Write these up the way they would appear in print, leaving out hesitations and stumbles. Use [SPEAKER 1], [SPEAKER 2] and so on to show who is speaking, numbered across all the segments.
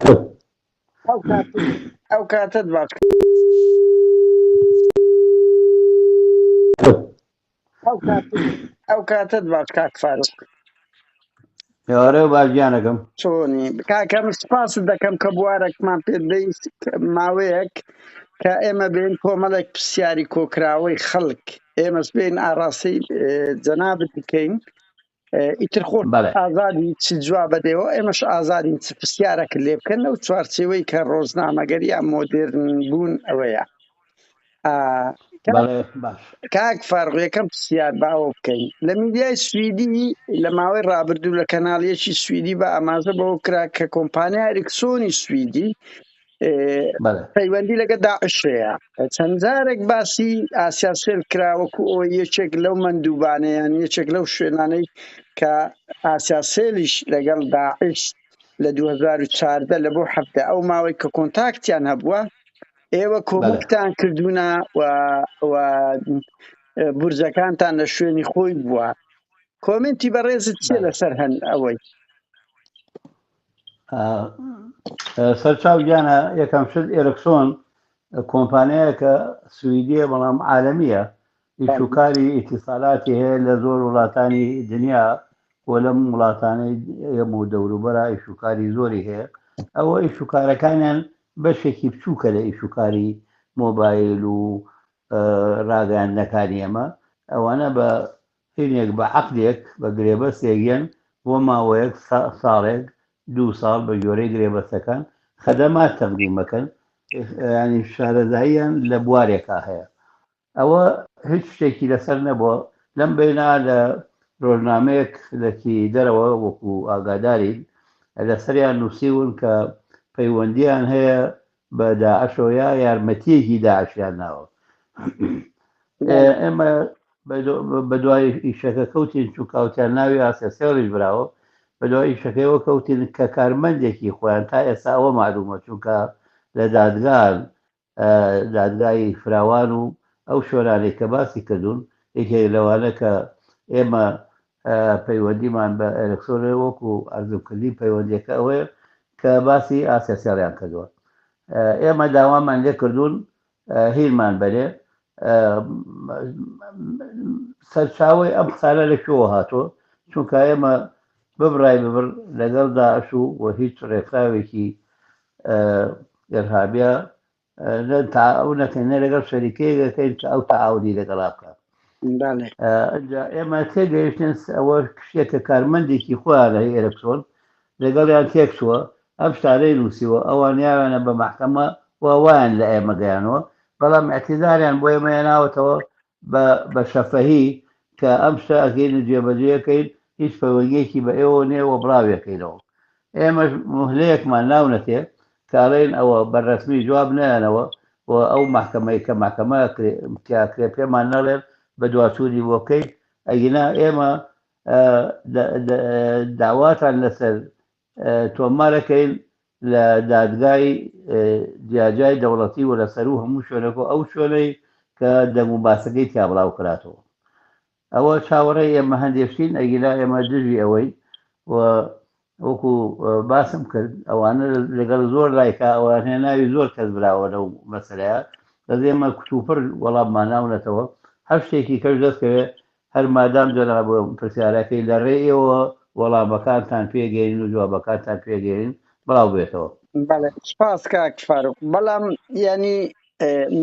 [SPEAKER 1] ئەو کات ئەو کاتت باش ئەو کات ئەو کاتت باش کاک فاروق.
[SPEAKER 2] ئێوارە باش گیانەکەم.
[SPEAKER 1] چۆنی کاکە من سپاست دەکەم کە بوارێکمان پێ دەی ماوەیەک کە ئێمە بێن کۆمەڵێک پرسیاری کۆکراوەی خەڵک ئێمەش بێن ئاراستەی جەنابت بکەین ئیتر خۆ
[SPEAKER 2] بەڵێ.
[SPEAKER 1] ئازادی چ جواب بەدەیەوە ئێمەش ئازادین چ پرسیارێک لێ بکەن لەو چوارچێوەی کە ڕۆژنامەگەری یا مۆدێرن بوون ئەوەیە ئا، کاک
[SPEAKER 2] بەڵێ باش.
[SPEAKER 1] کاک فاروق یەکەم پرسیار با ئەوە بکەین لە میدیای سویدی لە ماوەی ڕابردوو لە کەناڵیەکی سویدی بە ئاماژە بەوە کرا کە کۆمپانیا ئەریکسۆنی سویدی
[SPEAKER 2] بەڵێ.
[SPEAKER 1] پەیوەندی لەگە داعش هەیە چەند جارێک باسی ئاسیاسێل کرا وەکو ئەوەی یەکێک لەو مەندوبانەیان یەکێک لەو شوێنانەی کە ئاسیاسێلیش لەگەڵ داعش لە 2014 لە بۆ هەفتە ئەو ماوەی کە کۆنتاکتیان هەبووە ئێوە
[SPEAKER 2] بەڵێ.
[SPEAKER 1] کۆمەکتان کردوونە و و بورجەکانتان لە شوێنی خۆی بووە کۆمنتی بەڕێزت چییە
[SPEAKER 2] بەڵێ.
[SPEAKER 1] لەسەر هەن ئەوەی؟
[SPEAKER 2] سەرچاو گیانە یەکەم شت ئێرکسۆن کۆمپانیایەکە سویدیە بەڵام عالەمیە ئیش و کاری ئیتیسالاتی هەیە لە زۆر وڵاتانی دنیا و لەم وڵاتانەی ئێمە و دەوروبەرا ئیش و کاری زۆری هەیە ئەوە ئیش و کارەکانیان بەشێکی بچووکە لە ئیش و کاری مۆبایل و ڕاگەیاندنەکانی ئێمە ئەوانە بە هینێک بە عەقدێک بە گرێبەستێک یەن بۆ ماوەیەک ساڵێک دوو ساڵ بە گوێرەی گرێبەستەکان خەدەمات تەقدیم ئەکەن یانی شارەزاییان لە بوارێکا هەیە ئەوە هیچ شتێکی لەسەر نەبووە لەم بەینا لە ڕۆژنامەیەک لەکی دەرەوە وەکو ئاگادارین لەسەریان نووسیون کە پەیوەندیان هەیە بە داعشەوە یا یارمەتیەکی داعشیان ناوە. ئێمە بەدوای ئیشەکە کەوتین چونکاوتیان ناوی ئاسیا سێڵیش براوە بەدوای ئیشەکەیەوە کەوتین کە کارمەندێکی خۆیان تا ئێستا ئەوە معلومە چونکە لە دادگان دادگای فراوان و ئەو شوێنانەی کە باسی کردوون یەکێک لەوانە کە ئێمە پەیوەندیمان بە ئێرکسۆن هەیە وەکو عەرزم کردی پەیوەندیەکە ئەوەیە کە باسی ئاسیاسێڵیان کردووە ئێمە داوامان لێ کردوون هیرمان بەرێ سەرچاوەی ئەم قسانە لە کوێوە هاتووە چونکە ئێمە ببڕای ببڕ لەگەڵ داعش و و هیچ ڕێکخراوێکی ئێرهابیا نە تەعاون نەکەین نە لەگەڵ شەریکەیەک دەکەین کە ئەو تەعاونی لەگەڵا بکا.
[SPEAKER 1] بەڵێ.
[SPEAKER 2] ئینجا ئێمە تێگەیشتین ئەوە شتێکە کارمەندێکی خۆیانە هی ئێرکسۆن لەگەڵیان تێکچووە ئەم شتانەی نووسیوە ئەوان یاویانە بە مەحکەمە و وایان لە ئێمە گەیانوە بەڵام ئیعتیزاریان بۆ ئێمە هێناوەتەوە بە بە شەفەهی کە ئەم شتە ئەکەین و جێبەجێ ئەکەین هیچ پەیوەندیەکی بە ئێوەوە نیە و بڵاوی ئەکەینەوە ئێمەش موهلەیەکمان ناونەتێ کە ئەڵێین ئەوە بە رەسمی جواب نەیانەوە و ئەو مەحکەمەی کە مەحکەمە تیا ئەکرێ پێمان نەڵێن بەدواچوونی بۆ بکەین ئەگینا ئێمە داواتان لەسەر تۆمارەکەین لە دادگای جیاجیای دەوڵەتی و لە سەروو هەموو شوێنێک و ئەو شوێنەی کە دەنگ و باسەکەی تیا بڵاو کراتەوە. ئەوە چاوەڕێی ئێمە هەندێ شتین ئەگینا ئێمە دژی ئەوەین و وەکو باسم کرد ئەوانە لەگەڵ زۆر لایکا ئەوان هەیە ناوی زۆر کەس براوە لەو مەسەلەیە بەس ئێمە کوتوپڕ وەڵاممان ناونەتەوە هەر شتێکی کەش دەستکەوێت هەر مادام جەناب پرسیارەکەی لە ڕێی ئێوە وەڵامەکانتان پێگەین و جوابەکانتان پێگەین بڵاو بێتەوە.
[SPEAKER 1] بەڵێ سپاس کاک فاروق بەڵام یعنی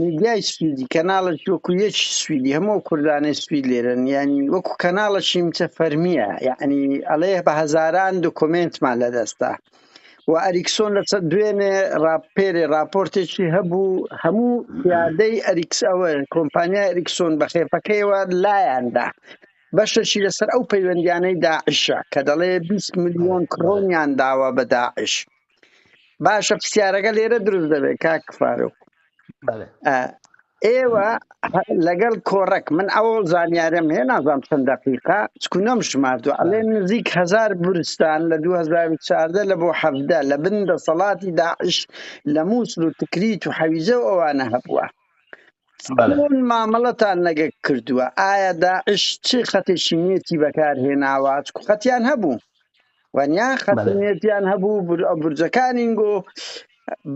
[SPEAKER 1] میدیای سویدی کەناڵێکی وەکو یەکی سویدی هەموو کوردانەی سوید لێرن یعنی وەکو کەناڵەکی مچە فەرمیە یعنی ئەڵێ بە هەزاران دۆکۆمێنتمان لەدەستە و ئەریکسۆن لەسەر دوێنێ راپێرێ راپۆرتێکی هەبوو هەموو پیادەی ئەریکس ئەوە کۆمپانیای ئەریکسۆن بە خێفەکەیەوە لایاندا بەشەشی لەسەر ئەو پەیوەندیانەی داعشە کە دەڵێ 20 ملیۆن کرۆنیان داوە بە داعش باشە پرسیارەکە لێرە دروست دەبێت کاک فاروق ئێوە لەگەڵ کۆڕەک من ئەو زانیارم هەیە نازانم چەند دقیقە چکو نەم ژماردووە ئەڵێ نزیک هزار بورستان لە 2014 لە بۆ حەفدە لە بن دەسەڵاتی داعش لە مووسڵ و تکریت و حەویجە و ئەوانە هەبووە چۆن مامەڵەتان لەگە کردووە ئایا داعش چ خەتێکی نیەتی بەکارهێناوە چکو خەتیان هەبوو؟ وانیا
[SPEAKER 2] بەڵێ.
[SPEAKER 1] خەتنێتیان هەبوو بورجەکانینگۆ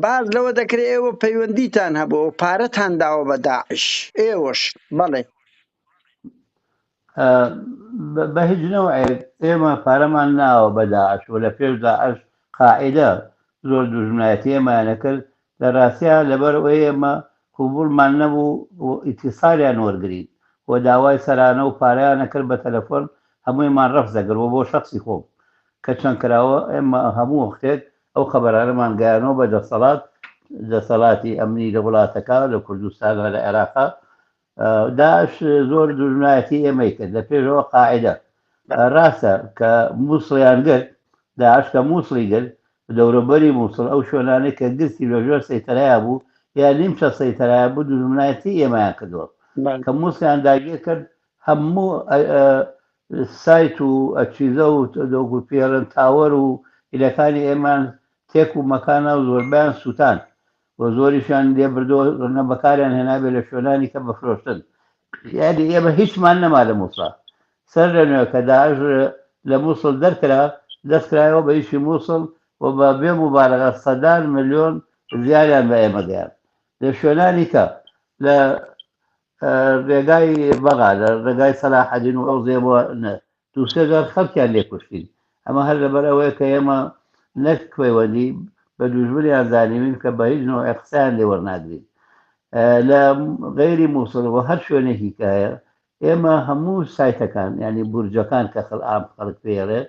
[SPEAKER 1] باز لەوە دەکرێت ئێوە پەیوەندیتان هەبوو و پارەتان داوە بە داعش ئێوەش بەڵێ.
[SPEAKER 2] بە هیچ نەوعێک ئێمە پارەمان ناوە بە داعش و لە پێش داعش قاعیدە زۆر دوژمنایەتی ئێمەیان ئەکرد، لە ڕاستیا لەبەر ئەوەی ئێمە قبوڵمان نەبوو و ئیتیسالیان وەرگرین و داوای سەرانە و پارەیان ئەکرد بە تەلەفۆن هەموویمان ڕەفز ئەکرد و بۆ شەخسی خۆم کە چەند کراوە ئێمە هەموو وەختێک ئەو خەبەرانەمان گەیانەوە بە دەسەڵات دەسەڵاتی ئەمنی لە وڵاتەکە لە کوردستان و لە عێراقا داعش زۆر دوژمنایەتی ئێمەی کرد لە پێشەوە قاعدە ڕاستە کە مووسڵیان گرت داعش کە مووسڵی گرت دەوروبەری مووسڵ ئەو شوێنانەی کە گرتی لە ژێر سەیتەرەیا بوو یا نیمچە سەیتەرەیا بوو دوژمنایەتی ئێمەیان کردووە کە مووسڵیان داگیر کرد هەموو سایت و ئەچیزە و دۆگو پێڵن تاوەر و ئیلەکانی ئێمان تێک و مەکانە و زۆربیان سووتان و زۆریشیان لێ بردووە ڕەنگە بەکاریان هێنابێ لە شوێنانی کە بەفرۆشتن یعنی ئێمە هیچمان نەما لە مووسڵا سەر لە نوێ کە داعش لە مووسڵ دەرکرا دەستکرایەوە بە ئیشی مووسڵ و بە بێ موبالغە سەدان ملیۆن زیانیان بە ئێمە گەیاند لە شوێنانی کە لە ڕێگای بەغا لە ڕێگای سەلاحەدین و ئەو زێبوە دوو سێ جار خەڵکیان لێ کوشتین ئەمە هەر لەبەر ئەوەیە کە ئێمە نەک پەیوەندی بە دوژمنیان زانیوین کە بە هیچ نەوعێ قسەیان لێ وەرناگرین لە غەیری مووسڵ و هەر شوێنێکی کە هەیە ئێمە هەموو سایتەکان یعنی بورجەکان کە خەڵ عام خەڵک پێڵێ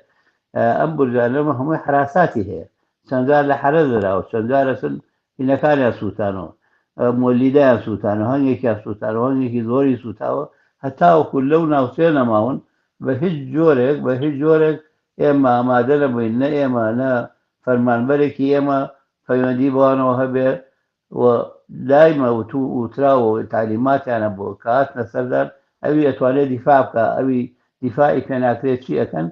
[SPEAKER 2] ئەم بورجانە هەمووی حراساتی هەیە چەند جار لە حەرەز دراوە چەند جارە چەند هینەکانیان سووتانەوە مۆلیدەیان سووتانەوە هەنگێکیان سووتانەوە هەنگێکی زۆری سووتاوە هەتاوەکو لەو ناوچەیە نەماون بە هیچ جۆرێک بە هیچ جۆرێک ئێمە ئامادە نەبووین نە ئێمە نە فەرمانبەرێکی ئێمە پەیوەندی بەوانەوە هەبێ و دایمە وتو وتراوە و تالیماتیانە بۆ کە هاتنە سەردان ئەوی ئەتوانێت دیفاع بکا ئەوی دیفاعی پێ ناکرێت چی ئەکەن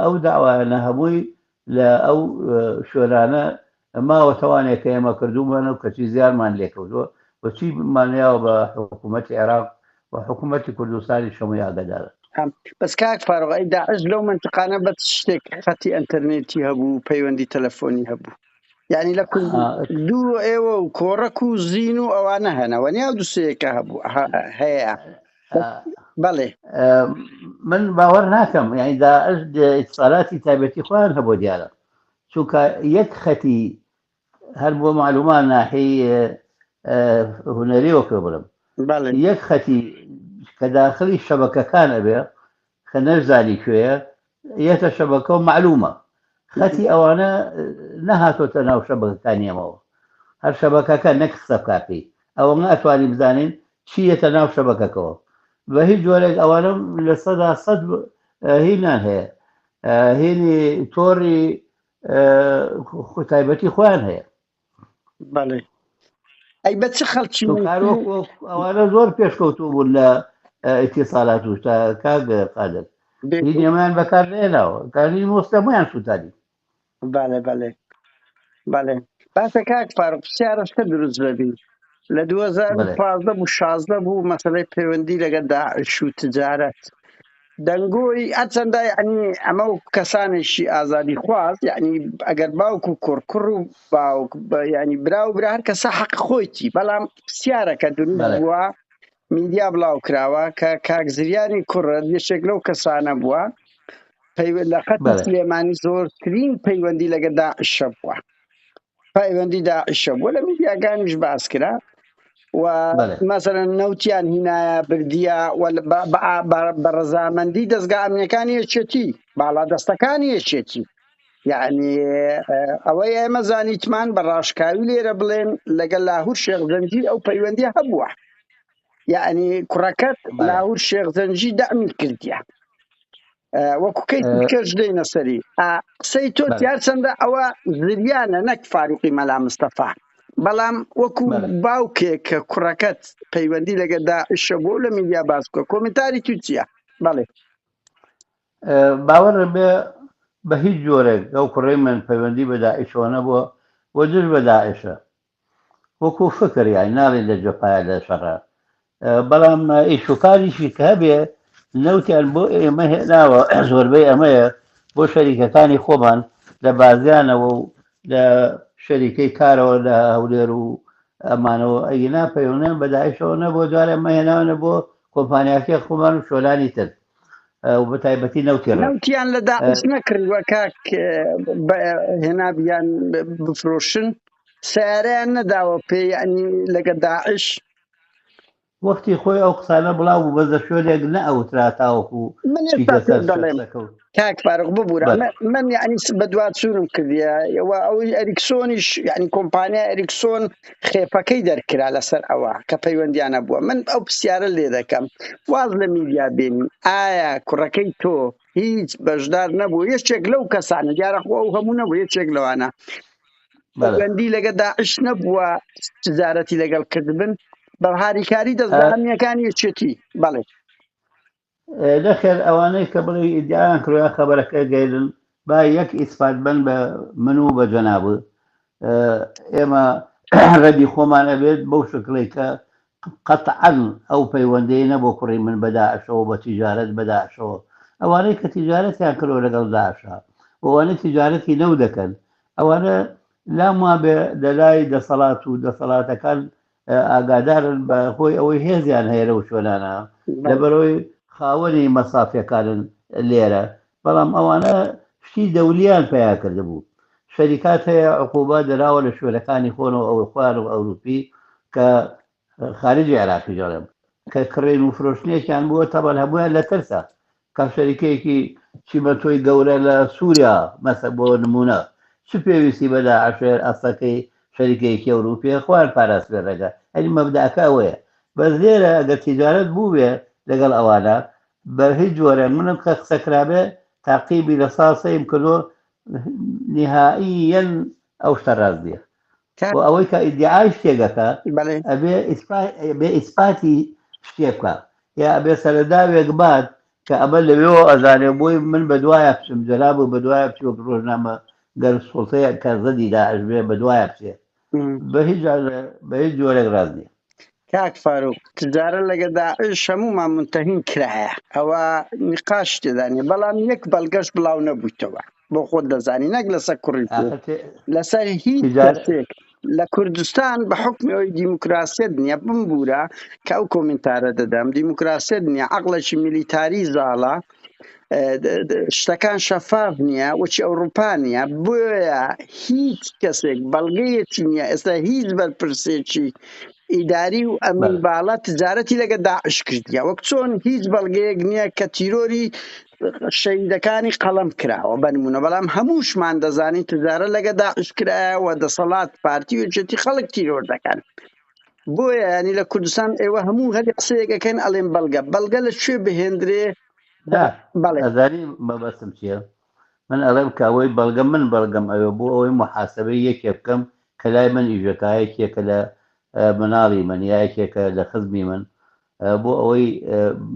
[SPEAKER 2] ئەو داوایانە هەمووی لە ئەو شوێنانە ماوە تەوانێک کە ئێمە کردوومانە و کەچی زیانمان لێکەوتووە و چی مانیاوە بە حکوومەتی عێراق و حکوومەتی کوردستانی شەمووی ئاگادارە.
[SPEAKER 1] بەس کاک فاروق ئەی داعش لەو منتقانە بەس شتێک خەتی ئەتەرنێتی هەبوو پەیوەندی تەلەفۆنی هەبوو یعنی لە دوو ئێوە و کۆڕەک و زین و ئەوانە هەنەوە نیا دوسەیەکە هەبوو هەیە بەڵێ
[SPEAKER 2] من باوەڕ ناکەم یعنی داعش ئیتسالاتی تایبەتی خۆیان هەبوو دیارە چونکە یەک خەتی هەر بۆ معلومان ناحی هونەریەوە پێ بڵم یەک خەتی کە داخلی شەبەکەکان ئەبێ کە نەشزانی کوێیە یەتە شەبەکە و معلومە خەتی ئەوانە نەهاتۆتە ناو شەبەکەکانی ئەمەوە هەر شەبەکەکە نەک قسە بکا پێی ئەوەنگە ئەتوانی بزانین چی یەتە ناو شەبەکەکەوە بە هیچ جۆرێک ئەوانە 100% هینان هەیە هینی تۆڕی تایبەتی خۆیان هەیە
[SPEAKER 1] بەڵێ ئەی بە چ خەڵکی
[SPEAKER 2] ئەوانە زۆر پێشکەوتوو بوون لە ئیتیسالات و شتا کاک قادر هین ئێمەیان بەکار نێناوە کاری مۆستەمەیان سووتانی
[SPEAKER 1] بەڵێ بەڵێ بەڵێ باشە کاک فاروق پرسیارە شتە دروست بەبی لە 2015 بوو 16 بوو مەسەلەی پەیوەندی لەگەڵ داعش و تجارەت دەنگۆی هەرچەندە یعنی ئەمە و کەسانێکی ئازادی خواست یعنی ئەگەر باوک و کوڕ کوڕ و باوک یعنی برا و برا هەر کەسە حەق خۆیتی بەڵام پرسیارەکە دروست بووە میدیا بڵاو کراوە کە کاک زریانی کوڕت یەکێک لەو کەسانە بووە لە خەتی سلێمانی زۆرترین پەیوەندی لەگە داعشە بووە پەیوەندی داعشە بووە لە میدیاکانیش باس کرا و مەسەلەن نەوتیان هینایە بردیە بە ڕەزامەندی دەستگا ئەمنیەکانی یەکێتی باڵا دەستەکانی یەکێتی یعنی ئەوەی ئێمە زانیتمان بە ڕاشکاوی لێرە بڵێن لەگەڵ لاهور شێخ زەنجی ئەو پەیوەندی هەبووە یعنی کوڕەکەت لاهور شێخ زەنجی دەعمی کردیە وەکو کەی کەش دێنە سەری قسەی تۆ دیار چەندە ئەوە زریانە نەک فاروقی مەلا مستەفا بەڵام وەکو باوکێک کە کوڕەکەت پەیوەندی لەگە داعشە بۆ لە میدیا باس بکە کۆمنتاری تو چییە؟ بەڵێ
[SPEAKER 2] باوەڕ بێ بە هیچ جۆرێک ئەو کوڕەی من پەیوەندی بە داعشەوە نەبووە و دژ بە داعشە وەکو فکر یانی ناڵێن لە جەپایە لە شەڕە بەڵام ئیش و کاریشی کە هەبێ نەوتیان بۆ ئێمە هێناوە زۆربەی ئەمەیە بۆ شەریکەکانی خۆمان لە بازیانەوە و لە شەریکەی کارەوە لە هەولێر و ئەمانەوە ئەگینا پەیوەندیان بە داعشەوە نەبووە جارێ ئەمە هێناوەنە بۆ کۆمپانیاکەی خۆمان و شۆلانی تر و بە تایبەتی نەوتی ڕەش.
[SPEAKER 1] نەوتیان لە داعش نەکڕیوە کاک هێنابیان بفرۆشن سیارەیان نەداوە پێ یعنی لەگە داعش
[SPEAKER 2] وەختی خۆی ئەو قسانە بڵاو بوو بەس لە شوێنێک نەئەوترا تاوەکو
[SPEAKER 1] من ئێستا
[SPEAKER 2] چیتە
[SPEAKER 1] پێت
[SPEAKER 2] سەر
[SPEAKER 1] دەڵێم
[SPEAKER 2] شەخسەکە و
[SPEAKER 1] کاک فاروق ببورە
[SPEAKER 2] بەلێ.
[SPEAKER 1] من یعنی بەدواچوونم کردیە و ئەوەی ئەریکسۆنیش یعنی کۆمپانیا ئەریکسۆن خێفەکەی دەرکرا لەسەر ئەوە کە پەیوەندیانە بووە من ئەو پرسیارە لێ دەکەم واز لە میدیا بێنین ئایا کوڕەکەی تۆ هیچ بەشدار نەبوو یەکێک لەو کەسانە دیارە خۆ ئەو هەموو نەبوو یەکێک لەوانە
[SPEAKER 2] بەلێ.
[SPEAKER 1] پەیوەندی لەگە داعش نەبووە تجارەتی لەگەڵ کردبن بە هاریکاری دەزگا ئەمنیەکانی یەکێتی بەڵێ.
[SPEAKER 2] نەخێر ئەوانەی کە بڵێ ئیدعایان کردوە یان خەبەرەکە گەیرن با یەک ئیسپات بن بە من و بە جەنابت ئێمە ڕەدی خۆمان ئەبێت بەو شکڵەی کە قەتعەن ئەو پەیوەندەی نەبوو کوڕی من بە داعشەوە بە تیجارەت بە داعشەوە ئەوانەی کە تیجارەتیان کردوە لەگەڵ داعشا و ئەوانەی تیجارەتی نەو دەکەن ئەوانە لام وابێ لەلای دەسەڵات و دەسەڵاتەکان ئاگادارن بە هۆی ئەوەی هێزیان هەیە لەو شوێنانە لەبەرەوەی خاوەنی مەسافەکانن لێرە بەڵام ئەوانە شتی دەولیان پیا کردبوو شەریکات هەیە عقوبە دراوە لە شوێنەکانی خۆنەوە ئەو خۆیان و ئەوروپی کە خارجی عێراقی دەڵێم کە کڕین و فرۆشتنێکیان بووە تەبەن هەموویان لە ترسە کە شەریکەیەکی چیمەنتۆی گەورە لە سووریا مەسە بۆ نموونە چ پێویستی بە داعش هەیە ئەسڵەکەی شەریکەیەکی ئەوروپیە خۆیان پاراستبێ ڕێگە یانی مەبدەئەکە ئەوەیە بەس لێرە ئەگەر تیجارەت بووبێ لەگەڵ ئەوانە بە هیچ جۆرێک منم کە قسە کرابێ تاقیبی لە ساڵ سەیم کردووە نهائیەن ئەو شتە ڕاست نییە و ئەوەی کە ئیدعای شتێک ئەکا
[SPEAKER 1] بەڵێ
[SPEAKER 2] ئەبێ ئەبێ ئیسپاتی شتێ بکا یا ئەبێ سەرەداوێک بات کە ئەمە لەوێوە ئەزانێ بۆی من بەدوایە بچم جەناب و بەدوایە بچی وەک ڕۆژنامە گەر سوڵتەیە کە زەدی داعش بێ بەدوایە بچێ بە هیچ بە هیچ جۆرێک ڕاست نییە.
[SPEAKER 1] کاک فاروق تجارە لەگە داعش هەموومان منتەهین کرایە ئەوە نقاش تێدا نیە بەڵام یەک بەڵگەش بڵاو نەبوویتەوە بۆ خۆت دەزانی نەک لەسەر کوڕی تۆ
[SPEAKER 2] ئاخر تێ-
[SPEAKER 1] لەسەر هیچ
[SPEAKER 2] تجار
[SPEAKER 1] کەسێک لە کوردستان بە حکمی ئەوی دیموکراسیەت نییە بمبوورە کە ئەو کۆمنتارە دەدەم دیموکراسیەت نییە عەقڵێکی میلیتاری زاڵە شتەکان شەفاف نییە وەچی ئەوروپا نییە بۆیە هیچ کەسێک بەڵگەیەکی نییە ئێستا هیچ بەرپرسێکی ئیداری و ئەمنی باڵا تجارەتی لەگە داعش کردیە وەک چۆن هیچ بەڵگەیەک نییە کە تیرۆری شەیدەکانی قەڵەم کراوە بەنمونە بەڵام هەمووشمان دەزانین تجارە لەگە داعش کرایە و دەسەڵات پارتی و یەکێتی خەڵک تیرۆر دەکەن بۆیە ینی لە کوردستان ئێوە هەموو هەری قسەیەکەکەن ئەڵێن بەڵگە بەڵگە لە کوێ بهێندرێ
[SPEAKER 2] نا
[SPEAKER 1] بەڵێ
[SPEAKER 2] ئەزانی مەبەستم چییە من ئەڵێم کە ئەوەی بەڵگە من بەڵگەم ئەوێ بۆ ئەوەی موحاسەبەی یەکێ بکەم کە لای من ئیشەکا یەکێکە لە مناڵی من یا یەکێکە لە خزمی من بۆ ئەوەی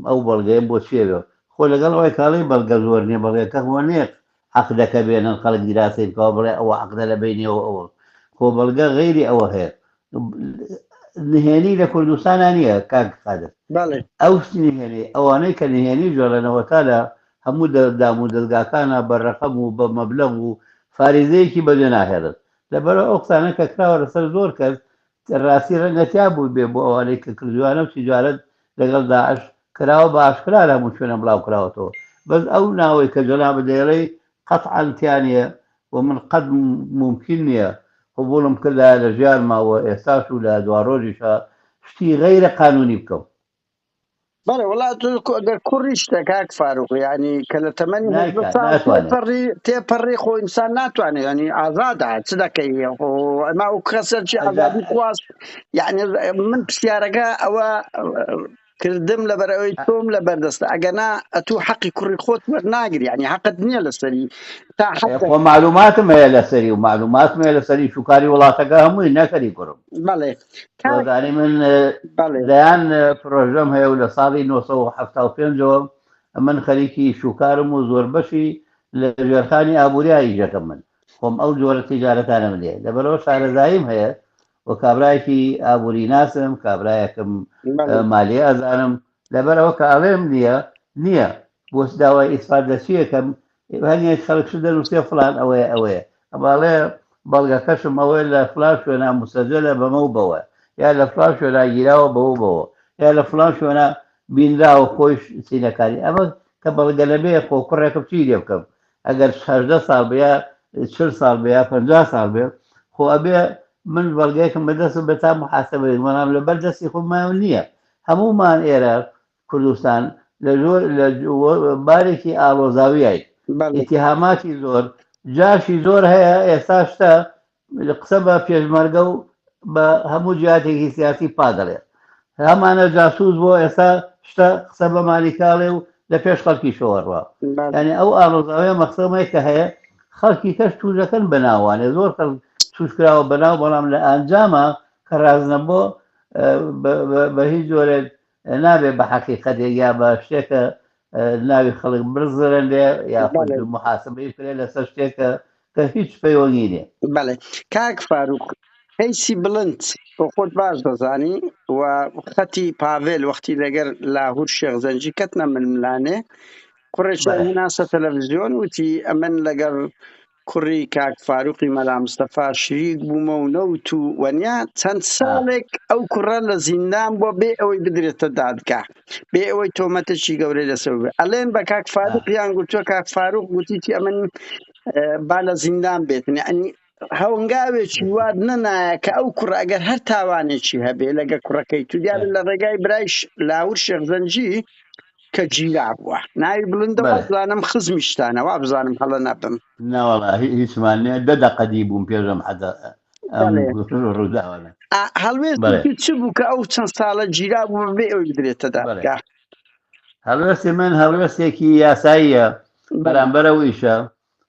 [SPEAKER 2] ئەو بەڵگەیەم بۆ چیە بێ خۆ لەگەڵ ئەوەی کاڵی بەڵگە زۆر نییە بەڵگەکە هۆ نییە عەقدەکە بێنن خەڵک دیراسەی بکەوە بڵێ ئەوە عەقدە لە بینیەوە ئەوە خۆ بەڵگە غەیری ئەوە هەیە نهێنی لە کوردستانا نییە کاک قادر
[SPEAKER 1] بەڵێ.
[SPEAKER 2] ئەو نهێنی ئەوانەی کە نهێنی ژێڵێنەوە تا لە هەموو دام و دەزگاکانە بە رەقەم و بە مەبلەغ و فاریزەیەکی بەجێ ناهێڵن لەبەرئەوە ئەو قسانە کە کراوە لەسەر زۆر کەس ڕاستی ڕەنگە تیا بووبێ بۆ ئەوانەی کە کردویانە و تیجارەت لەگەڵ داعش کراوە بە ئاشکرا لە هەموو شوێنە بڵاو کراوەتەوە بەس ئەو ناوەی کە جەنابت دەیڵێی قەتعەن تیا نیە و من قەت مومکین نیە قبوڵم کردایە لە ژیانما و ئێستاش و لە دواڕۆژیشا شتی غەیرە قانونی بکەم.
[SPEAKER 1] بەڵێ وەڵا تۆ ئەگەر کوڕیشتە کاک فاروق یعنی کە لە تەمەنی هەژدە
[SPEAKER 2] نایکا
[SPEAKER 1] ساڵ
[SPEAKER 2] ناتوانێ.
[SPEAKER 1] تێپەڕی تێپەڕی خۆ ئینسان ناتوانێت یعنی ئازادە چ دەکەی خۆ ئەما ئەو کەسەکی
[SPEAKER 2] ئەجا
[SPEAKER 1] ئازادی خواست یعنی من پرسیارەکە ئەوە کردم لەبەر ئەوەی تۆم لە بەردەستە ئەگەنا ئەتوو حەقی کوڕی خۆت وەرناگری یعنی حەقت نییە لەسەری تا حەقت
[SPEAKER 2] خۆ معلوماتم هەیە لەسەری و معلوماتم هەیە لەسەری شوکاری وڵاتەکە هەمووی نەکەری کوڕم
[SPEAKER 1] بەڵێ کاک
[SPEAKER 2] وەزانی من
[SPEAKER 1] بەڵێ
[SPEAKER 2] دەیان پرۆژەم هەیە و لە ساڵی 1975ەوە من خەریکی شوکارم و زۆر بەشی لە ژێرخانی ئابووریا ئیشەکەم من خۆم ئەو جۆرە تیجارەتانەم لێ لەبەرەوە شارەزاییم هەیە و کابرایەکی ئابووری ناسم کابرایەکم
[SPEAKER 1] بەڵێ
[SPEAKER 2] مالیە ئەزانم لەبەرەوە کە ئەڵێم نییە نییە بۆ داوای ئیسپات لە چیەکەم؟ هەنێک خەڵک شت دەنووسێ فڵان ئەوەیە ئەوەیە ئەڵێ بەڵگەکەشم ئەوەیە لە فڵان شوێنا مسەجەلە بەمە و بەوە یا لە فڵان شوێنا گیراوە بەوە بەوە یا لە فڵان شوێنا بینراوە خۆیش سینەکانی ئەمە کە بەڵگە نەبێ خۆ کوڕێکم چی لێ بکەم ئەگەر 18 ساڵ بێ یا 40 ساڵ بێ یا 50 ساڵ بێ خۆ ئەبێ من بەڵگەیەکم بەدەستم بێ تا محاسبە بەڵام لەبەر دەستی خۆمان نییە هەموومان ئێرە کوردستان لە زۆر لە بارێکی ئاڵۆزاویای ئیتیهاماتی زۆر جاشی زۆر هەیە ئێستا شتە قسە بە پێشمەرگە و بە هەموو جیاتێکی سیاسی پا دەڵێ هەمانە جاسوس بۆ ئێستا شتە قسە بە مالیکاڵێ و لە پێش خەڵکی شەوەڕوە یعنی ئەو ئاڵۆزاویە مەخسەمەیە کە هەیە خەڵکی کەش توژەکەن بەناوانێ زۆر خەڵک توشکراوە بەناو بەڵام لە ئەنجامە کە ڕازنە بۆ بە هیچ جۆرێک نابێ بە حەقیقەتێک یا بە شتێکە ناوی خەڵک بزرێنرێ یاخود محاسبەی بکرێ لەسەر شتێکە کە هیچ پەیوەندی نیە.
[SPEAKER 1] بەڵێ کاک فاروق کەیسی بڵند تۆ خۆت باش دەزانی و خەتی پاڤێل وەختی لەگەر لاهور شێخ زەنجی کەتنە ململانێ کوڕێکیان
[SPEAKER 2] بەڵێ
[SPEAKER 1] هێنا سەر تەلەڤزیۆن وتی ئەمن لەگەڵ کوڕی کاک فاروقی مەلا مستەفا شریک بوومە و نەوت و وەنیا چەند ساڵێک ئەو کوڕە لە زیندان بووە بێ ئەوەی بدرێتە دادگا بێ ئەوەی تۆمەتێکی گەورەی لەسەر بێ ئەڵێن بە کاک فاروقیان گوتووە کاک فاروق گوتیتی ئەمن با لە زیندان بێتن یعنی هەنگاوێکی واد نەنایە کە ئەو کوڕە ئەگەر هەر تاوانێکی هەبێ لەگە کوڕەکەی تو دیارە لە ڕێگای برایش لاهور شێخزەنجی کە گیرا بووە ناوی بڵندە وابزانم خزمیشتانە وابزانم هەڵە نەبم.
[SPEAKER 2] ناوەڵا هیچمان نیە دە دەقە دی بووم پێش ئەم حەدە ئەم ڕووداوانە.
[SPEAKER 1] هەڵوێستی چ بوو کە ئەو چەند ساڵە گیرا بوو بەبێ ئەوەی بدرێتە دادگا؟
[SPEAKER 2] هەڵوێستی من هەڵوێستێکی یاساییە بەرامبەر ئەو ئیشە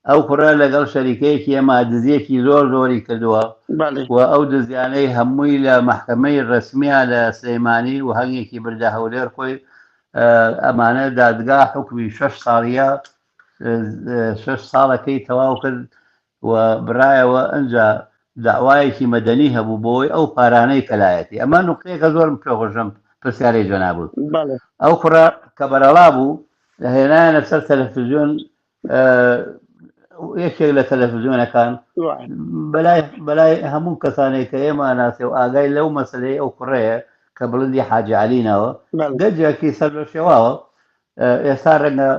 [SPEAKER 2] ئەو کوڕە لەگەڵ شەریکەیەکی ئێمە دزیەکی زۆر زۆری کردووە و ئەو دزیانەی هەمووی لە مەحکەمەی ڕەسمیە لە سلەیمانی و هەنگێکی بردە هەولێر خۆی ئەمانە دادگا حوکمی شەش ساڵیە شەش ساڵەکەی تەواو کرد و برایەوە ئەجا داوایەکی مەدەنی هەبوو بۆی ئەو پارانەی کەلایەتی ئەمە نقطەیەکە زۆرم پێخۆشم پرسیارەی جەنابوو ئەو کوڕە کە بەرەڵا بوو هێنایانە سەر تەلەفزیۆن یەکێک لە تەلەفزیۆنەکان بەلای بەلای هەموو کەسانێک کە ئێمە ناسێ و ئاگای لەو مەسلەی ئەو کوڕەیە کە بڵندی حاجی علی ناوە گەنجێکی سەر لە شێواوە ئێستا ڕەنگە